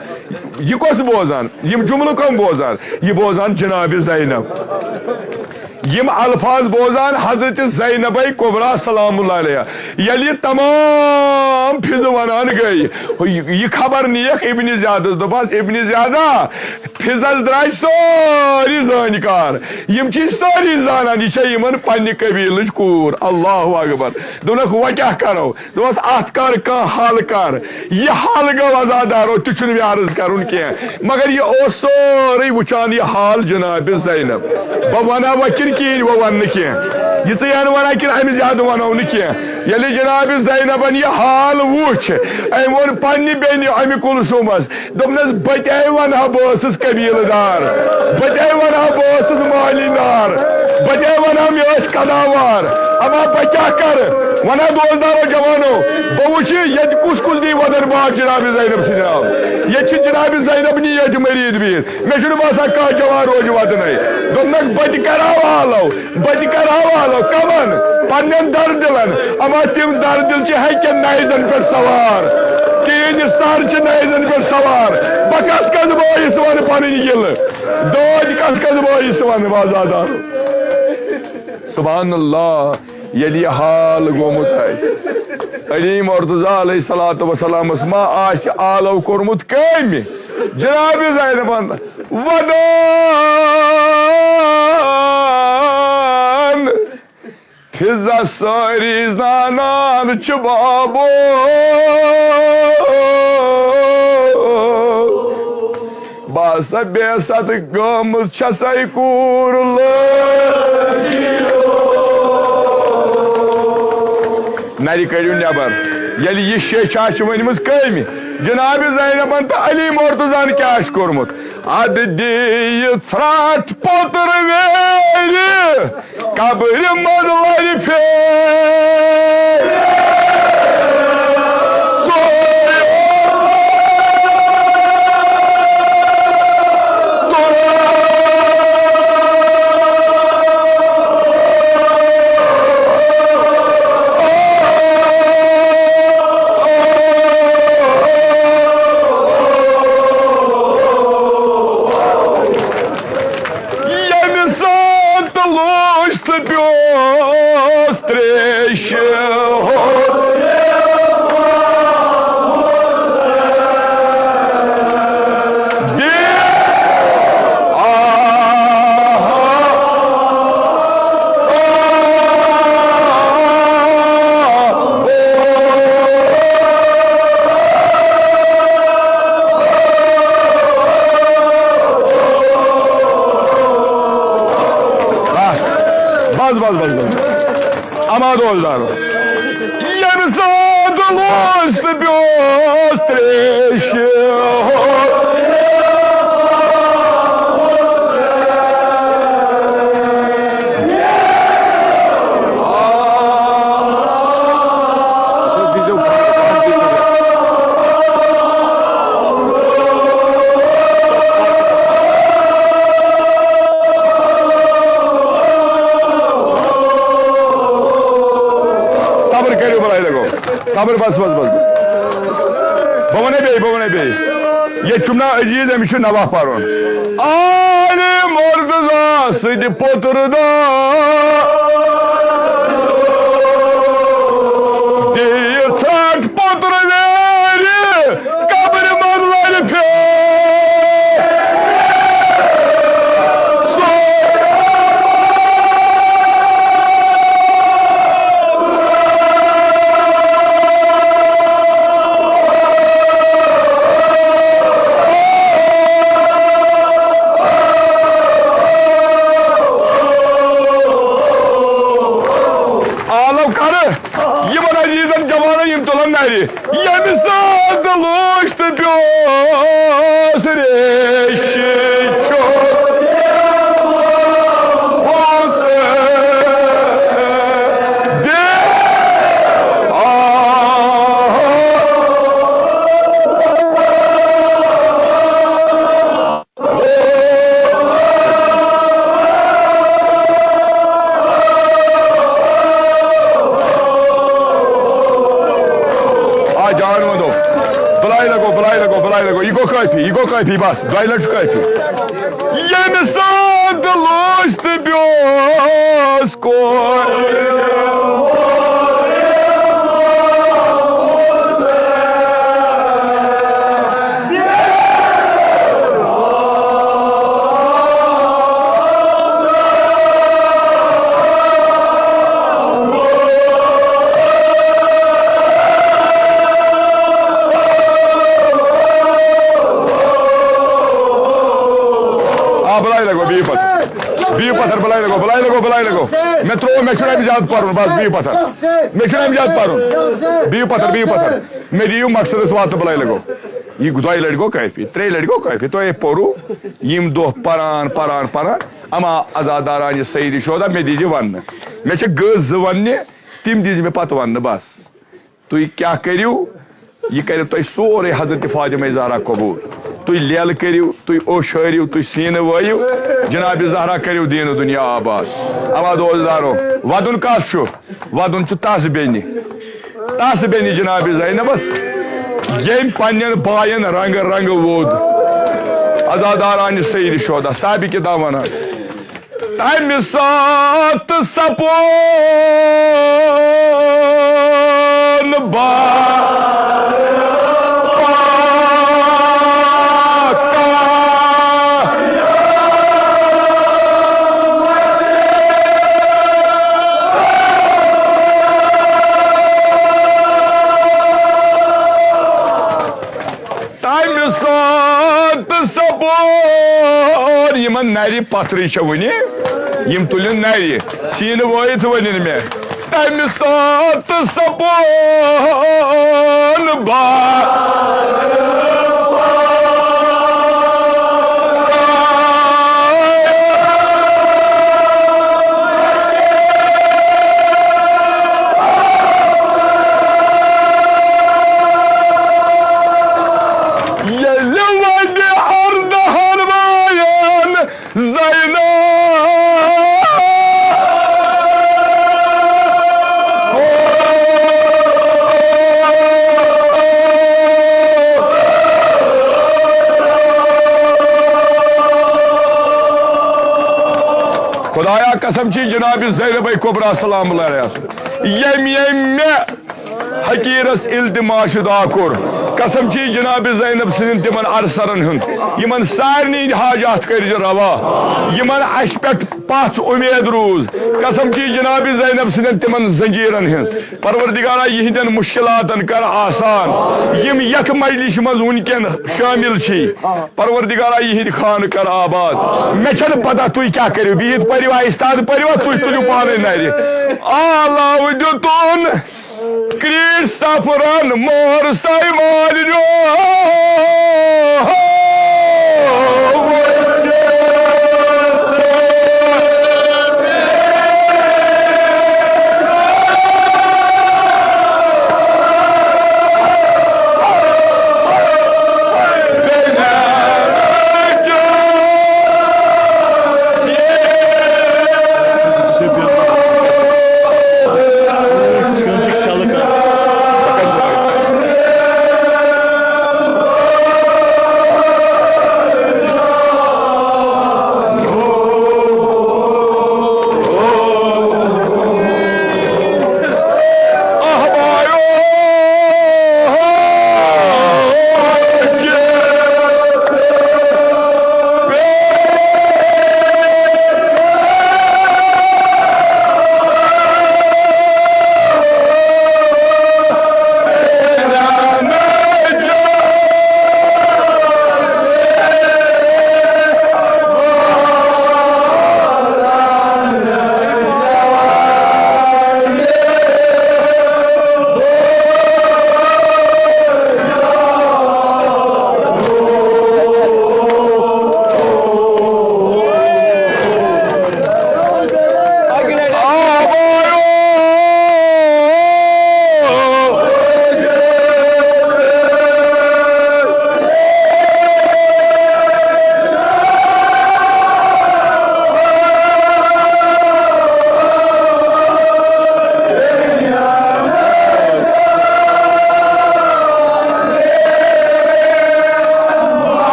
یہِ کۄس بوزان؟ یِم جملہٕ کم بوزان؟ یہِ بوزان جناب زینب۔ یِم الفاظ بوزان حضرت زینبے کبریٰ سلام اللہ علیہا۔ ییٚلہِ یہِ تمام فضہٕ ونان گٔے، یہِ خبر نِیَکھ ابن زیادس، دوٚپہَس، "ابن زیادہ، فضس درٛاے سٲری زٲنۍ کار، یِم چھِ سٲری زانان، یہِ چھےٚ یِمن پننہِ قبیلٕچ کوٗر۔" اللہ اکبر۔ دوٚپنکھ، "وۄنۍ کیٛاہ کرو؟" دوٚپمَس، "اَتھ کر کانٛہہ حل کر۔ یہِ حل گوٚو عزادارو، تہِ چھُنہٕ مےٚ عرض کرُن کینٛہہ۔ مگر یہِ اوس سورُے وٕچھان، یہِ حال جناب زینب۔ بہٕ وَنہٕ وۄنۍ کِنہٕ کِہیٖنۍ، بہٕ وَنہٕ نہٕ کینٛہہ۔ یہِ ژٕ یَن وَنان کِنہٕ اَمہِ زیادٕ وَنو نہٕ کینٛہہ؟" ییٚلہِ جناب زینبن یہِ حال وُچھ، أمۍ ووٚن پننہِ بیٚنہِ اَمہِ کلثومس، دوٚپنَس، "بہٕ تہِ ہے وَنہٕ ہا، بہٕ ٲسٕس قبیٖلہٕ دار۔ بہٕ تہِ ہے وَنہٕ ہا، بہٕ ٲسٕس مالی نار۔ بہٕ تہِ ہے وَنہٕ ہا، مےٚ ٲسۍ قداوار۔ اما بہٕ کیٛاہ کَرٕ؟" وَنہٕ ہا، دوستدارو جوانو، بہٕ وٕچھِ ییٚتہِ کُس کُس دی وَدَن باز جناب زینب سٕنٛدِ ناو۔ ییٚتہِ چھِ جناب زینب نِیَت مٔریٖد بِہِتھ۔ مےٚ چھُنہٕ باسان کانٛہہ جوان روزِ وَدنَے۔ دوٚپنَکھ، "بہٕ تہِ کَرٕ حوالو۔" بہٕ تہِ کرٕ حوالو، کمن؟ پننٮ۪ن دردِلن۔ اما تِم دردِل چھِ ہیٚکٮ۪ن نیزن پٮ۪ٹھ سوار۔ تِہنٛدِ سر چھِ نیزن پٮ۪ٹھ سوار۔ بہٕ کس کس بٲیِس ونہٕ پنٕنۍ گِلہٕ؟ دٲدۍ کس کس بٲیِس ونہٕ؟ وازادارو۔ سبحان اللہ، ییٚلہِ یہِ حال گوٚمُت آسہِ، علی مرتضی علیہ الصلوۃ والسلامس ما آسہِ آلو کوٚرمُت کامہِ؟ جناب زینبن ودان۔ فضہ سٲری زانان چھِ بابو، بہٕ ہسا بے ست گٲمٕژ چھسے کوٗر لٲج۔ نرِ کٔڑِو نٮ۪بر۔ ییٚلہِ یہِ شیٚچھ آسہِ ؤنمٕژ کٔمۍ؟ جناب زینبن تہٕ علی مرتضان کیٛاہ آسہِ کوٚرمُت؟ ادٕ دِیہِ ژھرٛٹھ پوٚتُر ویرِ، قبرِ منٛز لرِ پھیرِ۔ سُے ییٚمہِ ساتہٕ لوٚج تہٕ پیوس تریشہِ ہُنٛد۔ بس، بس، بس، بس۔ اما دوزدار۔ ییٚمہِ ساتہٕ لوٚژھ تہٕ پیوس تریشہِ۔ صبر کٔرِو، بلاے لگو۔ صبر، بس، بس، بس۔ بہٕ وَنے بیٚیہِ، بہٕ وَنے بیٚیہِ۔ ییٚتہِ چھُم ناو عزیز، أمِس چھُ نوحہٕ پَرُن۔ آلِ مرتضیٰ سٕنٛدِ پوٚتُر داہ۔ دِیہِ ژھٹھ پوٚتُر ویرِ۔ قبرِ منٛز لرِ پھیرِ۔ عالم کرٕ یِمن عزیزن جوانن، یِم تُلن نرِ۔ ییٚمہِ ساتہٕ لوٚژھ تہٕ پیوس ریشہِ چھُ حسین۔ آ۔ آ، جان ونو۔ بلاے لگو، بلاے لگو، بلاے لگو۔ یہِ گوٚو کٲفی، یہِ گوٚو کٲفی، بس۔ دۄیہِ لٹہِ چھُ کٲفی۔ ییٚمہِ ساتہٕ لوٚژھ تہٕ پیوس کورِ۔ آ، بلاے لگو، بِہِو پتھر۔ بِہِو پتھر، بلاے لگو، بلاے لگو، بلاے لگو۔ مےٚ ترٛوو، مےٚ چھُنہٕ اَمہِ زیادٕ پَرُن، بس، بِہِو پتھر۔ مےٚ چھُنہٕ اَمہِ زیادٕ پَرُن۔ بِہِو پتھر، بِہِو پتھر۔ مےٚ دِیِو مقصدس واتنہٕ، بلاے لگو۔ یہِ دۄیہِ لٹہِ گوٚو کٲفی، ترٛیٚیہِ لٹہِ گوٚو کٲفی، تۄہہِ پوٚرُو یِم دۄہ پران، پران، پران۔ اما عزادارانِ سید شہدا، مےٚ دیٖزِ وننہٕ۔ مےٚ چھِ گٔژھ زٕ وننہِ، تِم دیٖزِ مےٚ پتہٕ وننہٕ، بس۔ تُہۍ کیٛاہ کٔرِو، یہِ کَرِ تۄہہِ سورُے حضرت فاطمہ زہرا قبوٗل۔ تُہۍ لیلہٕ کٔرِو، تُہۍ اوٚش ہٲرِو، تُہۍ سیٖنہٕ وٲیِو، جناب زہرا کٔرِو دیٖن و دُنیا آباد۔ اما دوزدارو، وَدُن کَس چھُ؟ وَدُن چھُ تَس بیٚنہِ۔ تَس بیٚنہِ جناب زینبس، ییٚمۍ پننٮ۪ن باین رنگہٕ رنگہٕ ووٚد۔ عزادارانِ سید شہدا، صاحبِ کتاب ونان۔ تمہِ ساتہٕ سپون با تمہِ ساتہٕ سپور یِمن نرِ پتھرٕے چھےٚ وُنہِ، یِم تُلِن نرِ، سیٖنہٕ وٲیِتھ ؤنِن مےٚ۔ تمہِ ساتہٕ سپون با ییٚلہِ وۄنۍ اردہن وایَن زینب۔ خدایا قسم چھی جناب زینب کبریٰ سلام اللہ علیہا، ییٚمۍ، ییٚمۍ مےٚ حقیرس التماس دعا کوٚر، قسم چھی جناب زینب سٕنٛدٮ۪ن تِمن ارسرن ہُنٛد، یِمن سارنٕے ہٕنٛدۍ حاجات کٔرۍ زِ روا، یِمن اَسہِ پٮ۪ٹھ پژھ اُمید روٗز۔ قسم چھی جناب زینب سٕنٛدٮ۪ن تِمن زنجیرن ہٕنٛز۔ پروردگارا، یِہنٛدٮ۪ن مشکلاتن کر آسان، یِم یتھ مجلسہِ منٛز وُنکٮ۪ن شٲمِل چھی۔ پروردگارا، یِہنٛدۍ خانہٕ کر آباد۔ مےٚ چھنہٕ پتہ تُہۍ کیٛاہ کٔرِو، بِہِتھ پٔرِوا، استاد پٔرِوا، تُہۍ تُلِو پانے نرِ۔ آلاو دیُتُن کریٖٹھ سفرن مور ساے مارنیو۔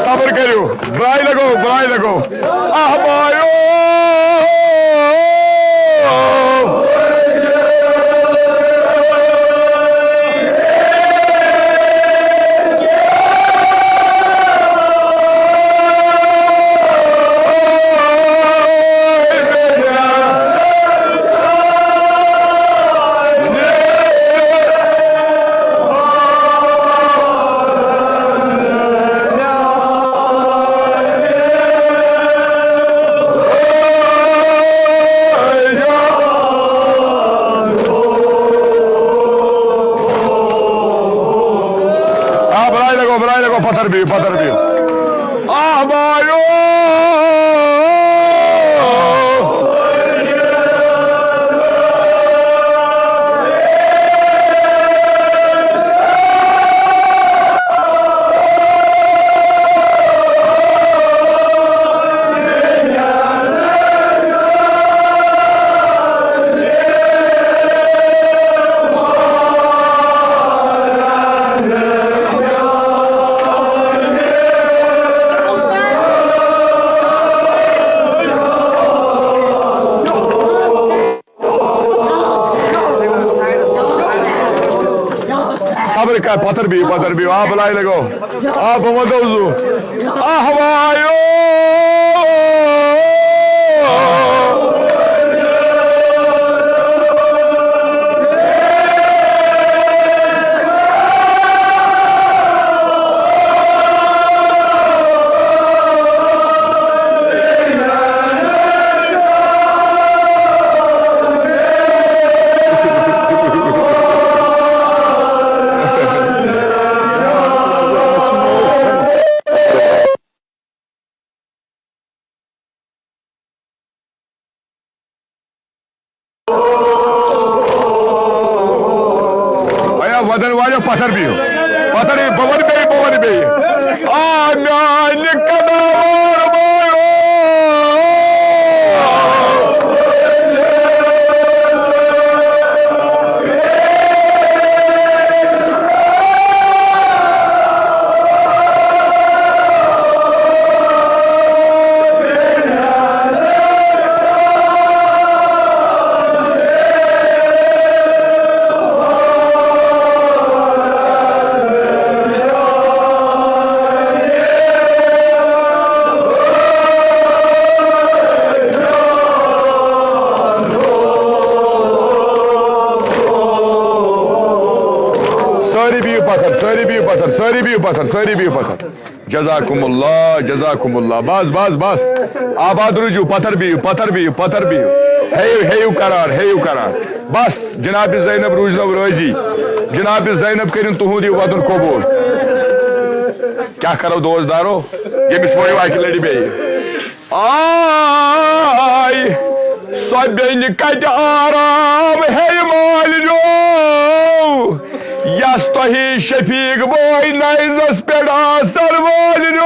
صبر کٔرِو، برٛاے لگو، برٛاے لگو۔ آہ بایو۔ آ، برٛاے لگو، برٛاے لگو، پتھر بِہِو، پتھر بِہِو۔ آہ بایو۔ خبر کا پتھر بِہِو، پتھر بِہِو، آ بلاے لگو، آ بہٕ وَنہٕ زُو، آہ وایو۔ ایا ودن والو پتھر بِہِو۔ پتھر بِہِو، بہٕ وَنہٕ بیٚیہِ، بہٕ وَنہٕ بیٚیہِ۔ آ میانہِ قداوار والو۔ پتھر، سٲری بِہِو پتھر، سٲری بِہِو پتھر، سٲری بِہِو پتھر۔ جزاکم اللہ، جزاکم اللہ۔ بس، بس، بس۔ آباد روٗزِو، پتھر بِہِو، پتھر بِہِو، پتھر بِہِو۔ ہیٚیِو، ہیٚیِو قرار، ہیٚیِو قرار۔ بس، جناب زینب روٗزنو رٲضی۔ جناب زینب کٔرِن تُہُنٛد یہِ وَدُن قبوٗل۔ کیٛاہ کرو دوستدارو؟ ییٚمِس ؤنِو اَکہِ لَٹہِ بیٚیہِ۔ آے سۄ بیٚنہِ کتہِ آرام ہے مٲلِو، یس تۄہہِ شفیق بٲے نیزس پٮ۪ٹھ آسر مٲلِو۔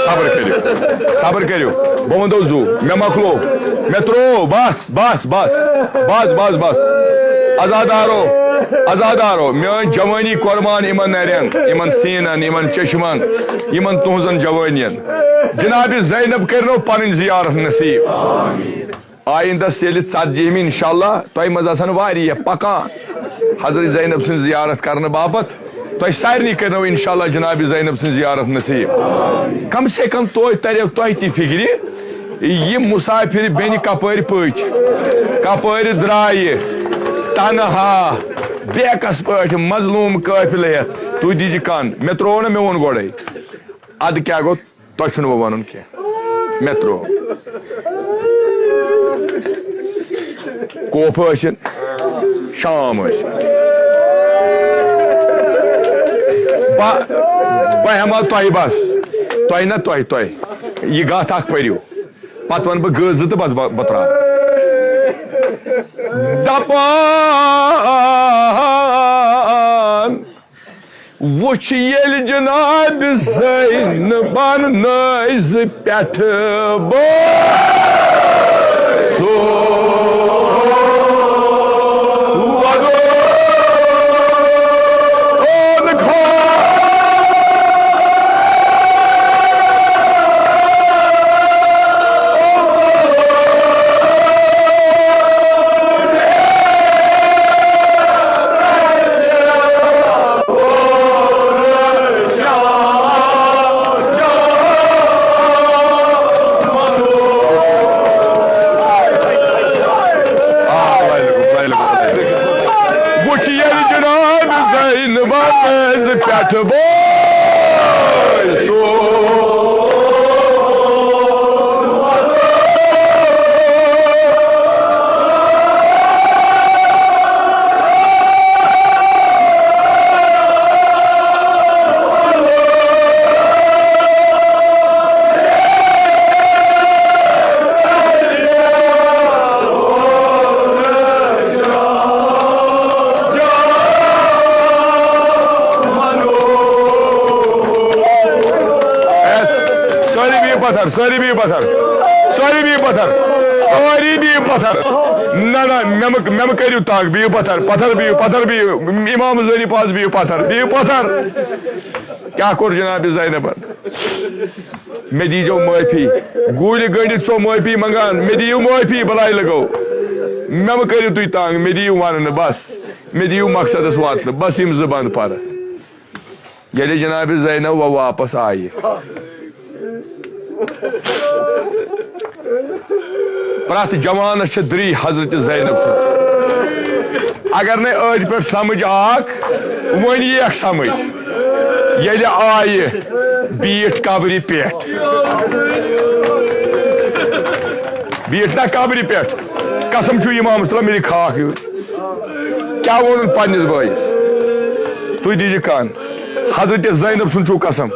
صبر کٔرِو، صبر کٔرِو، بہٕ وَنہٕ تۄہہِ زُو، مےٚ مۄکلو، مےٚ ترٛوو، بس۔ بس، بس، بس، بس، بس۔ عزادارو، عزادارو، میٲنۍ جوٲنی قۄربان یِمن نرٮ۪ن، یِمن سیٖنن، یِمن چشمن، یِمن تُہنٛزن جوٲنین۔ جناب زینب کٔرنو پنٕنۍ زیارت نصیب۔ آیندس ییٚلہِ ژتجی ہمہِ انشاءاللہ تۄہہِ منٛز آسن واریاہ پکان حضرت زینب سٕنٛز زیارت کرنہٕ باپتھ۔ تۄہہِ سارنٕے کٔرنو انشاءاللہ جناب زینب سٕنٛز زیارت نصیب۔ کم سے کم توتہِ تریو تۄہہِ تہِ فکرِ، یِم مسافر بیٚنہِ کپٲرۍ پٔچ، کپٲرۍ درٛایہِ، تنہا، بیکس پٲٹھۍ مظلوم قٲفلہٕ ہٮ۪تھ۔ تُہۍ دیٖزِ کن، مےٚ ترٛوو نہ، مےٚ ووٚن گۄڈے۔ ادٕ کیٛاہ گوٚو؟ تۄہہِ چھُنہٕ وۄنۍ وَنُن کینٛہہ، مےٚ ترٛوو۔ کوپھٕ ٲسِن، شام ٲسِن۔ بہٕ، بہٕ ہٮ۪مہٕ ہا تۄہہِ بس، تۄہہِ نہ تۄہہِ، تۄہہِ۔ یہِ گاتھ اکھ پٔرِو، پتہٕ وَنہٕ بہٕ گٔژھ زٕ تہٕ بس بہٕ، بہٕ ترٛاوٕ۔ دَپان وُچھ ییٚلہِ جناب زینبن نٲزِ پٮ۪ٹھ بوسُن۔ وُچھ ییٚلہِ جناب زینبن نٲزِ پٮ۪ٹھ بوسُن۔ سٲری بِہِو پتھر، سٲری بِہِو پتھر، سٲری بِہِو پتھر، سٲری بِہِو پتھر۔ نہ، نہ، مےٚ مہٕ، مےٚ مہٕ کٔرِو تنگ، بِہِو پتھر، پتھر بِہِو، پتھر بِہِو، امام زٲنی پاس بِہِو پتھر، بِہِو پتھر۔ کیٛاہ کوٚر جناب زینبن؟ مےٚ دیٖزیو معٲفی۔ گوٗلہِ گٔنٛڈِتھ چھُسو معٲفی منٛگان، مےٚ دِیِو معٲفی، بلاے لگو۔ مےٚ مہٕ کٔرِو تُہۍ تنگ، مےٚ دِیِو وننہٕ بس، مےٚ دِیِو مقصدس واتنہٕ بس، یِم زٕ بند پرٕ۔ ییٚلہِ جناب زینب وۄنۍ واپس آیہِ، پرٛٮ۪تھ جوانس چھِ دٕرے حضرت زینب سٕنٛز۔ اگر نے أتھۍ پٮ۪ٹھ سمجھ آکھ، وۄنۍ ییٖکھ سمجھ۔ ییٚلہِ آیہِ بیٖٹھ قبرِ پٮ۪ٹھ، بیٖٹھ نہ قبرِ پٮ۪ٹھ، قسم چھُ امام صٲب، مےٚ دِ خاکھ یہِ۔ کیٛاہ ووٚنُن پننِس بٲیِس؟ تُہۍ دیٖزِ کن۔ حضرت زینب سُنٛد چھُو قسم،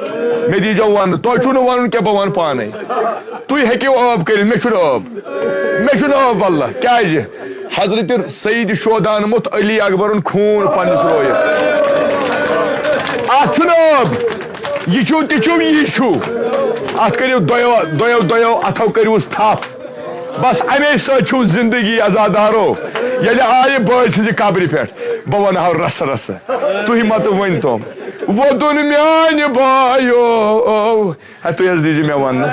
مےٚ دیٖزیو وننہٕ۔ تۄہہِ چھُو نہٕ ونُن کینٛہہ، بہٕ ونہٕ پانے۔ تُہۍ ہیٚکِو عٲب کٔرِتھ، مےٚ چھُنہٕ عٲب، مےٚ چھُنہٕ عٲب واللہ۔ کیٛازِ؟ حضرت سید شہداہن موٚتھ علی اکبرُن خوٗن پننِس رویس۔ اتھ چھُنہٕ عٲب، یہِ چھُو تہِ چھُو، یی چھُو۔ اتھ کٔرِو دۄیو دۄیو دۄیو اتھو کٔرِوس تھپھ۔ بس امے سۭتۍ چھُو زندگی عزادارو۔ ییٚلہِ آیہِ بٲے سٕنٛزِ قبرِ پٮ۪ٹھ، بہٕ ونہٕ ہاو رسہٕ رسہٕ، تُہۍ متہٕ ؤنۍ تو۔ وۄدُن میانہِ بایو، ہے، تُہۍ حظ دیٖزِ مےٚ وننہٕ۔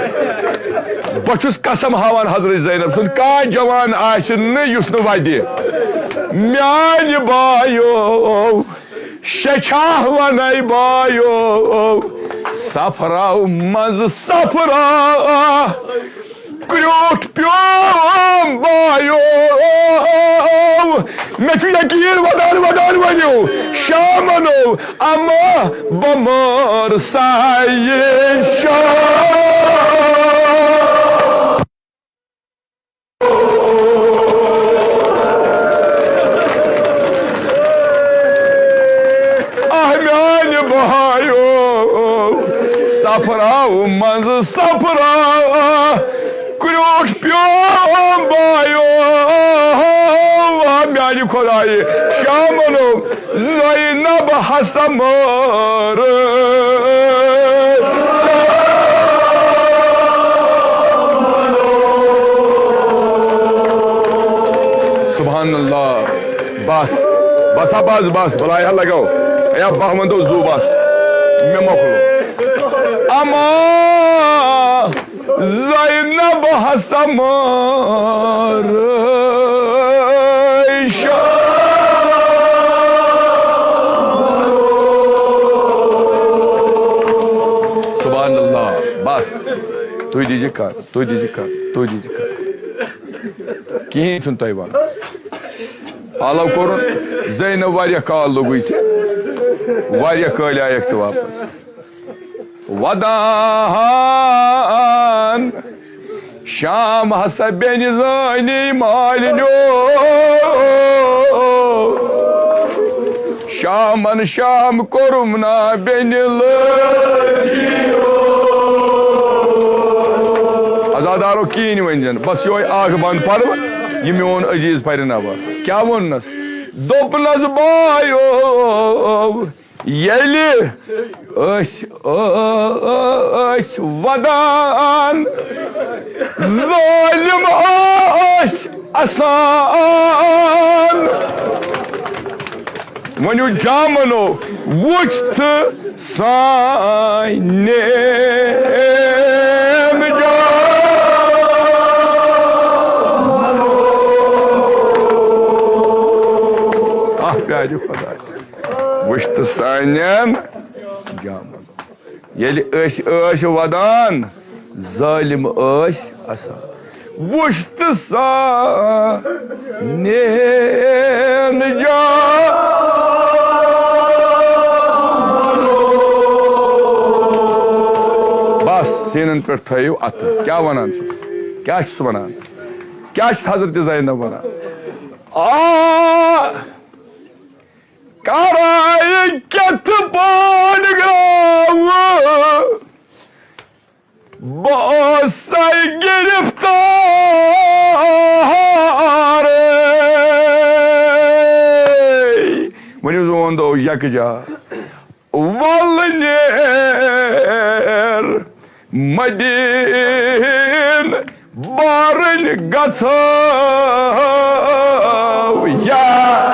بہٕ چھُس قسم ہاوان حضرت زینب سُنٛد، کانٛہہ جوان آسہِ نہٕ یُس نہٕ وَدِ۔ میانہِ بایو، شےٚ چھاہ وَنے بایو، صفراو منٛز صفرا، کرٛیوٗٹھ پیوم بایو۔ مےٚ چھُ یقیٖن، ودان ودان ؤنِو شامنو، اما بمار سایہِ شام۔ آہ میانہِ بایو، صفراو منٛز صفرا، کرٛیوٗٹھ پیوم بایو۔ آہ میانہِ خۄدایہِ، شامنو زینب ہسا مٲر۔ سبحان اللہ۔ بس، بس ہا، بس، بس، بلاے ہا لگاو۔ یا بہہ ونتو زو بس۔ مےٚ مۄکلو۔ اما زینب ہسا مٲر۔ سبحان اللہ۔ بس۔ تُہۍ دیٖزِ کَر، تُہۍ دیٖزِ کَر، تُہۍ دیٖزِ کَر۔ کِہیٖنۍ چھُنہٕ تۄہہِ وَنُن۔ آلو کوٚرُن، زینب واریاہ کال لوٚگُے ژےٚ، واریاہ کٲلۍ آیَکھ ژٕ واپس۔ ودان شام ہسا بیٚنہِ زٲنی مالِنیو۔ شامن شام کوٚرُم نا بیٚنہِ لٲجی۔ عزادارو کِہیٖنۍ ؤنۍ زٮ۪ن، بس یِہوٚے اکھ بند پرٕ، یہِ میون عزیز پرِ نبا۔ کیٛاہ ووٚننس؟ دوٚپنس بایو، ییٚلہِ أسۍ ٲسۍ ودان، ظٲلِم ٲسۍ اسان۔ ؤنِو جامنو، وُچھ تہٕ سانٮ۪ن جامنو۔ اکھ پیارِ خۄداے۔ وٕچھ تہٕ سانٮ۪ن جامن۔ ییٚلہِ أسۍ ٲسۍ ودان، ظٲلِم ٲسۍ اسان۔ وٕچھ تہٕ سانٮ۪ن جامن۔ بس، سیٖنن پٮ۪ٹھ تھٲیِو اَتھٕ۔ کیٛاہ وَنان چھُ؟ کیٛاہ چھُس وَنان؟ کیٛاہ چھُس حضرت زینب وَنان؟ آ، کرائے کتھ پٲٹھۍ گراوٕ بہٕ اوسَے گرفتار۔ ؤنِو زون دو یکجا۔ ول نیر مدین بارن گژھو یا۔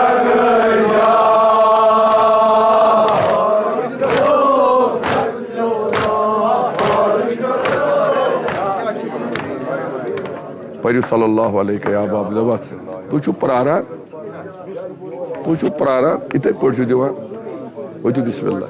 پٔرِو صلی اللہ علیہ یا باب لبت۔ تُہۍ چھِو پراران، تُہۍ چھِو پراران، یِتھے پٲٹھۍ چھِو دِوان۔ ؤتھِو بسم اللہ۔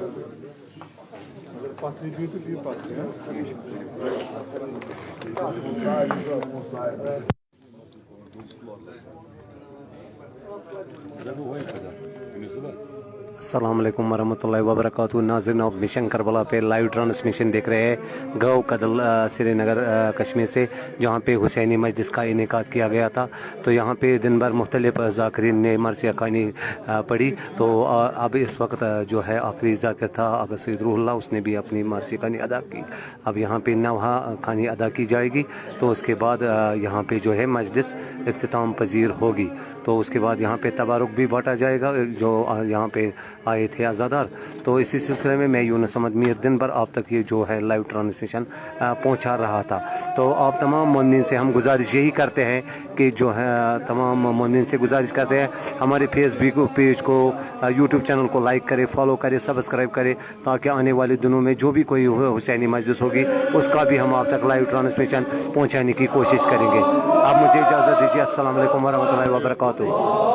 السلام علیکم ورحمۃ اللہ وبرکاتہ۔ ناظرین، آپ مشن کربلا پہ لائیو ٹرانسمیشن دیکھ رہے ہیں۔ گاؤں کدل، آ، سری نگر، آ، کشمیر سے، جہاں پہ حسینی مجلس کا انعقاد کیا گیا تھا۔ تو یہاں پہ دن بھر مختلف ذاکرین نے مرثیہ خوانی، آ، پڑھی۔ تو، آ، اب اس وقت، آ، جو ہے آخری ذاکر تھا آغا سید روح اللہ، اس نے بھی اپنی مرثیہ خوانی ادا کی۔ اب یہاں پہ نوحہ خوانی ادا کی جائے گی، تو اس کے بعد، آ، یہاں پہ جو ہے مجلس اختتام پذیر ہوگی۔ تو اس کے بعد یہاں پہ تبارک بھی بانٹا جائے گا، جو، آ، یہاں پہ आए थे अज़ादार। तो इसी सिलसिले में मैं यूनुस अहमद मीर दिन भर आप तक ये जो है लाइव ट्रांसमिशन पहुंचा रहा था। तो आप तमाम मोमिन से हम गुजारिश यही करते हैं कि जो है तमाम मोमिन से गुजारिश करते हैं, हमारे फेसबुक पेज को, यूट्यूब चैनल को लाइक करें, फॉलो करें, सब्सक्राइब करें, ताकि आने वाले दिनों में जो भी कोई हु- हुसैनी मजलिस होगी, उसका भी हम आप तक लाइव ट्रांसमिशन पहुंचाने की कोशिश करेंगे। आप मुझे इजाज़त दीजिए। अस्सलाम वालेकुम वरहमतुल्लाहि वबरकातुहू।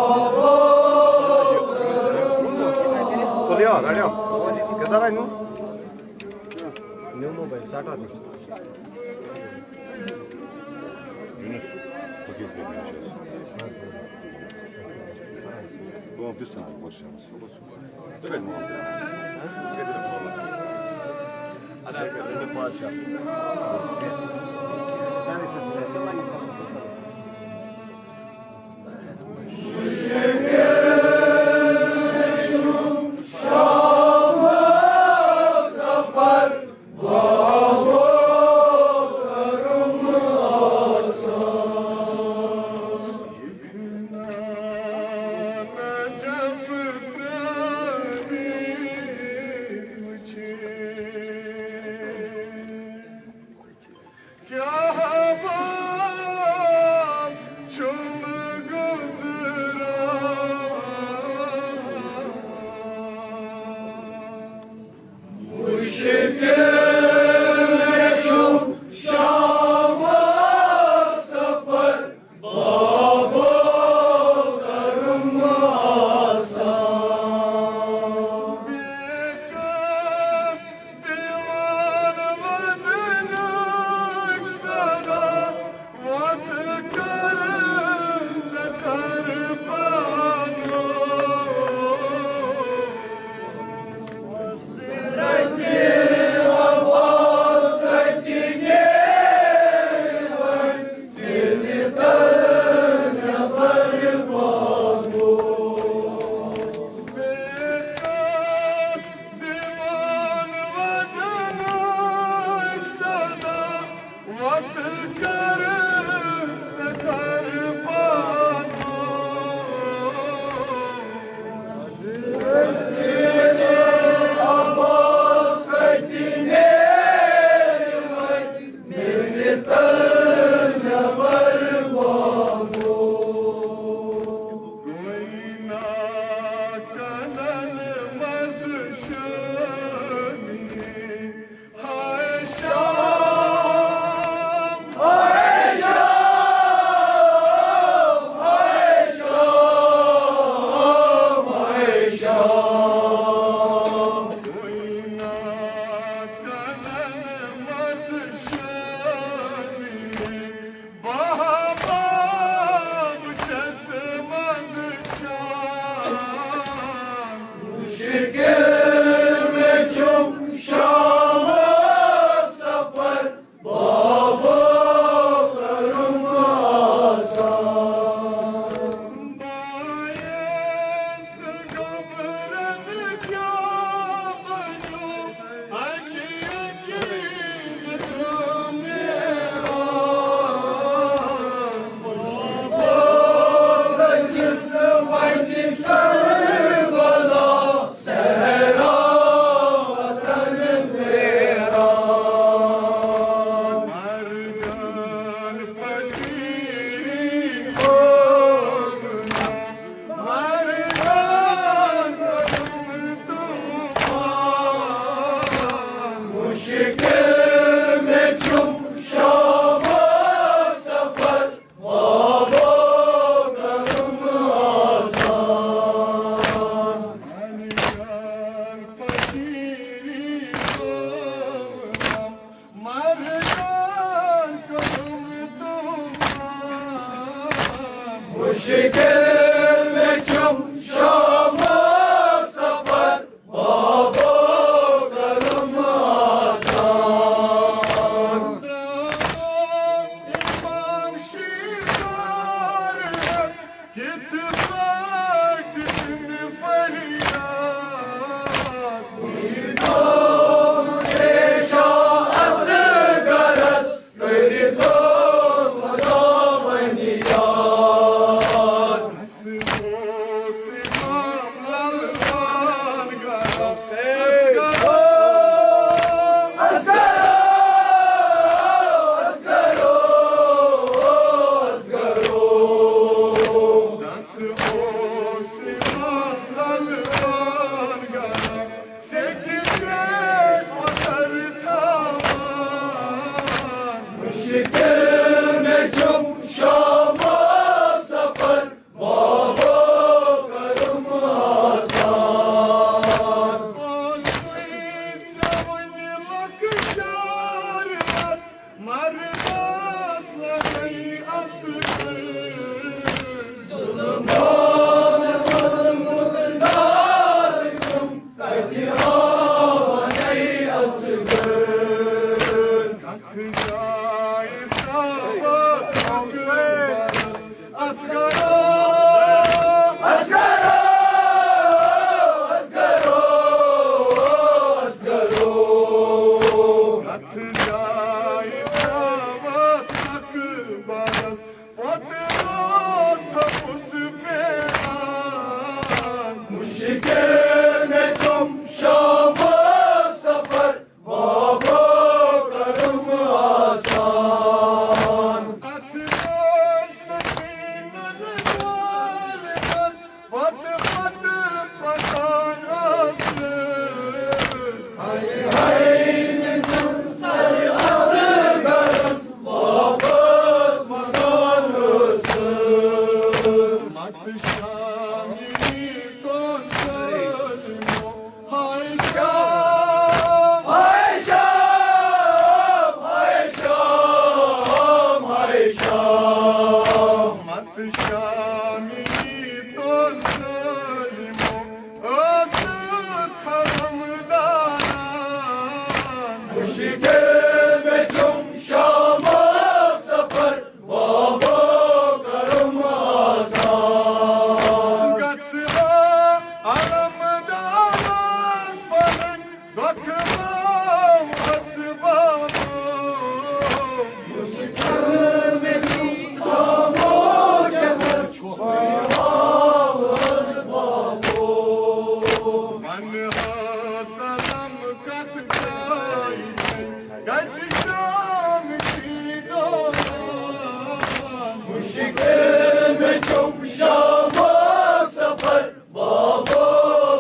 مشکل میں چھُم شامُک سفر، بابا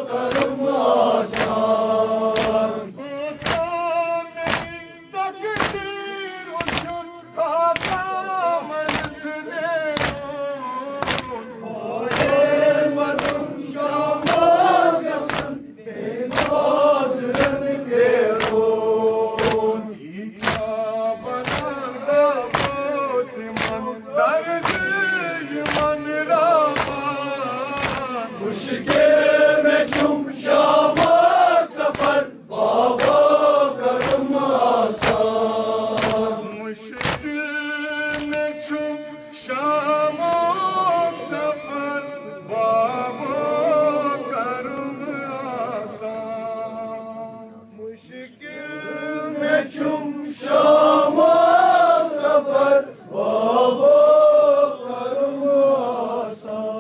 کرم آسان۔ مشکل میں چھُم شامُک سفر، بابا کرم آسان۔ مشکل میں چھُم شامُک سفر، بابا کرم آسان۔ مشکل میں چھُم شامُک سفر، بابا کرم آسان۔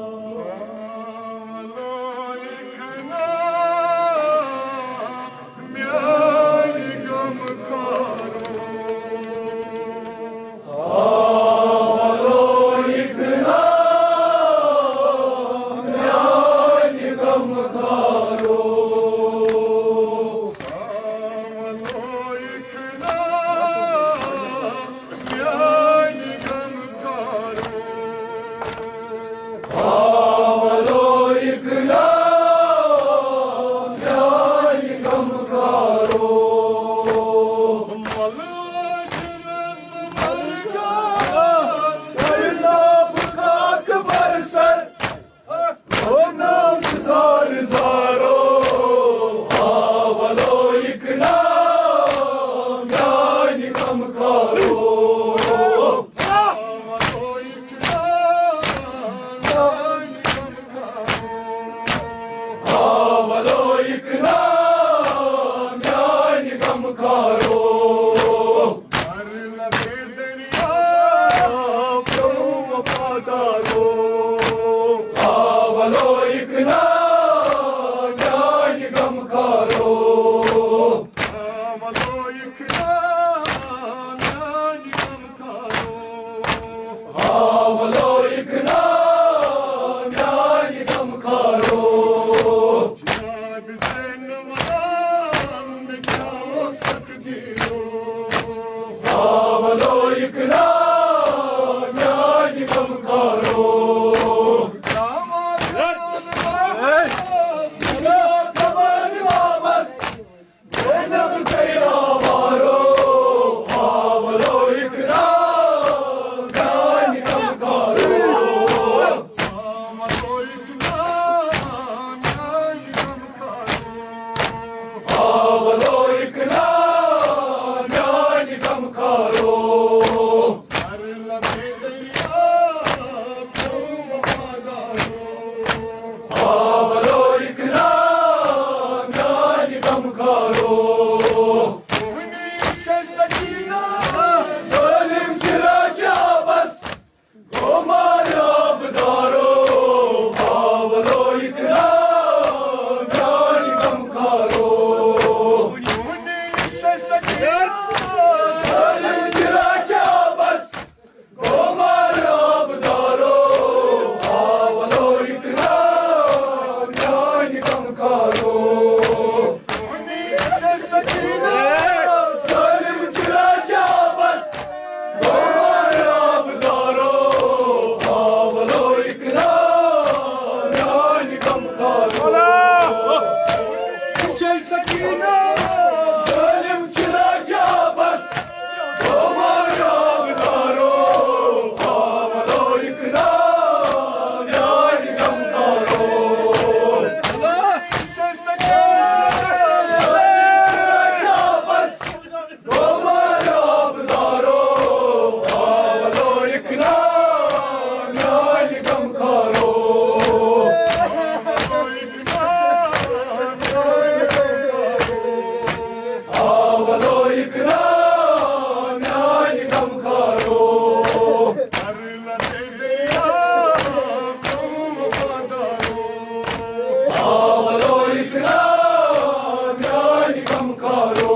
کارو،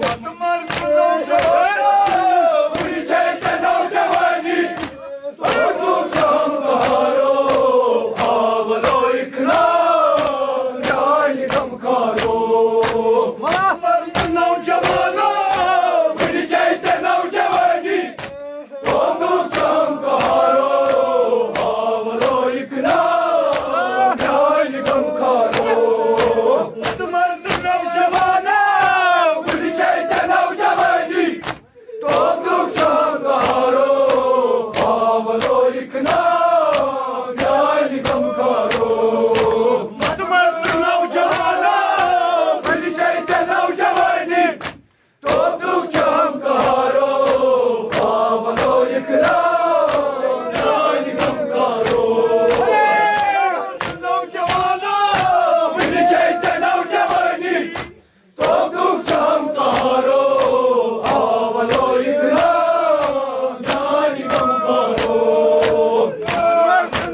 مت مر نوجوانو، وٕنہِ چھے ژےٚ نوجوانی، توٚتُک چھُ ہم کارو، آو لویِک ناو، میانہِ غم کارو۔ مت مر نوجوانو، وٕنہِ چھے ژےٚ نوجوانی، توٚتُک چھُ ہم کارو، آو لویِک ناو، میانہِ غم کارو۔ مت مر نوجوانو، وٕنہِ چھے ژےٚ نوجوانی، توٚتُک چھُ ہم کارو، آو لویِک ناو، میانہِ غم کارو۔ مت مر نوجوانو، وٕنہِ چھے ژےٚ نوجوانی، توٚتُک چھُ ہم کارو، آو لویِک ناو، میانہِ غم کارو۔ نوجوانو، وٕنہِ چھے ژےٚ نوجوانی، توٚتُک چھُ ہم کارو، آو لویِک ناو، میانہِ غم کارو۔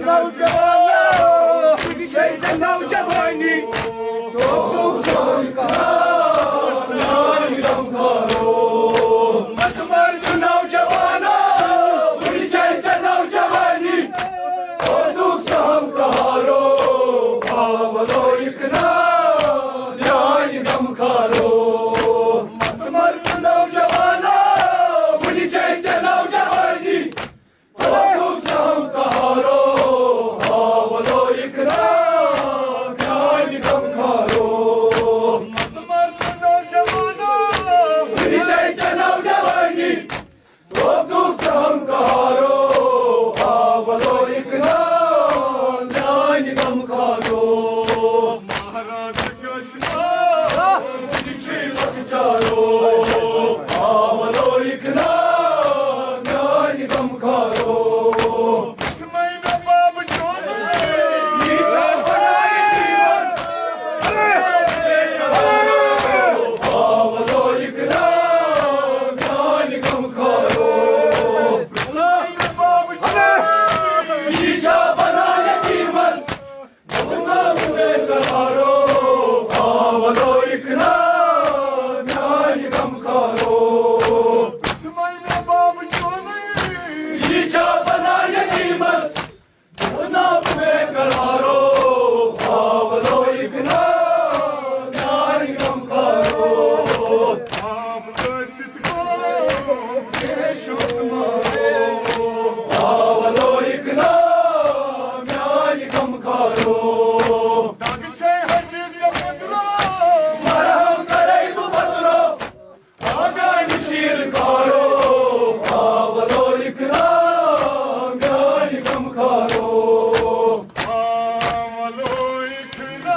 نوجوانو، وٕنہِ چھے ژےٚ نوجوانی، توٚتُک چھُ ہم کارو، میانہِ غم کارو۔ مت مر نوجوانو، وٕنہِ چھے ژےٚ نوجوانی، توٚتُک چھُ ہم کارو، آو لویِک ناو، میانہِ غم کارو۔ مت مر نوجوانو، وٕنہِ چھے ژےٚ نوجوانی، توٚتُک چھُ ہم کارو، آو لویِک ناو، میانہِ غم کارو۔ مت مر نوجوانو، وٕنہِ چھے ژےٚ نوجوانی، توٚتُک چھُ ہم کارو، آو لویِک ناو، میانہِ غم کارو۔ مہراز کٲشرِ وٕنہِ چھُے لۄکچارو،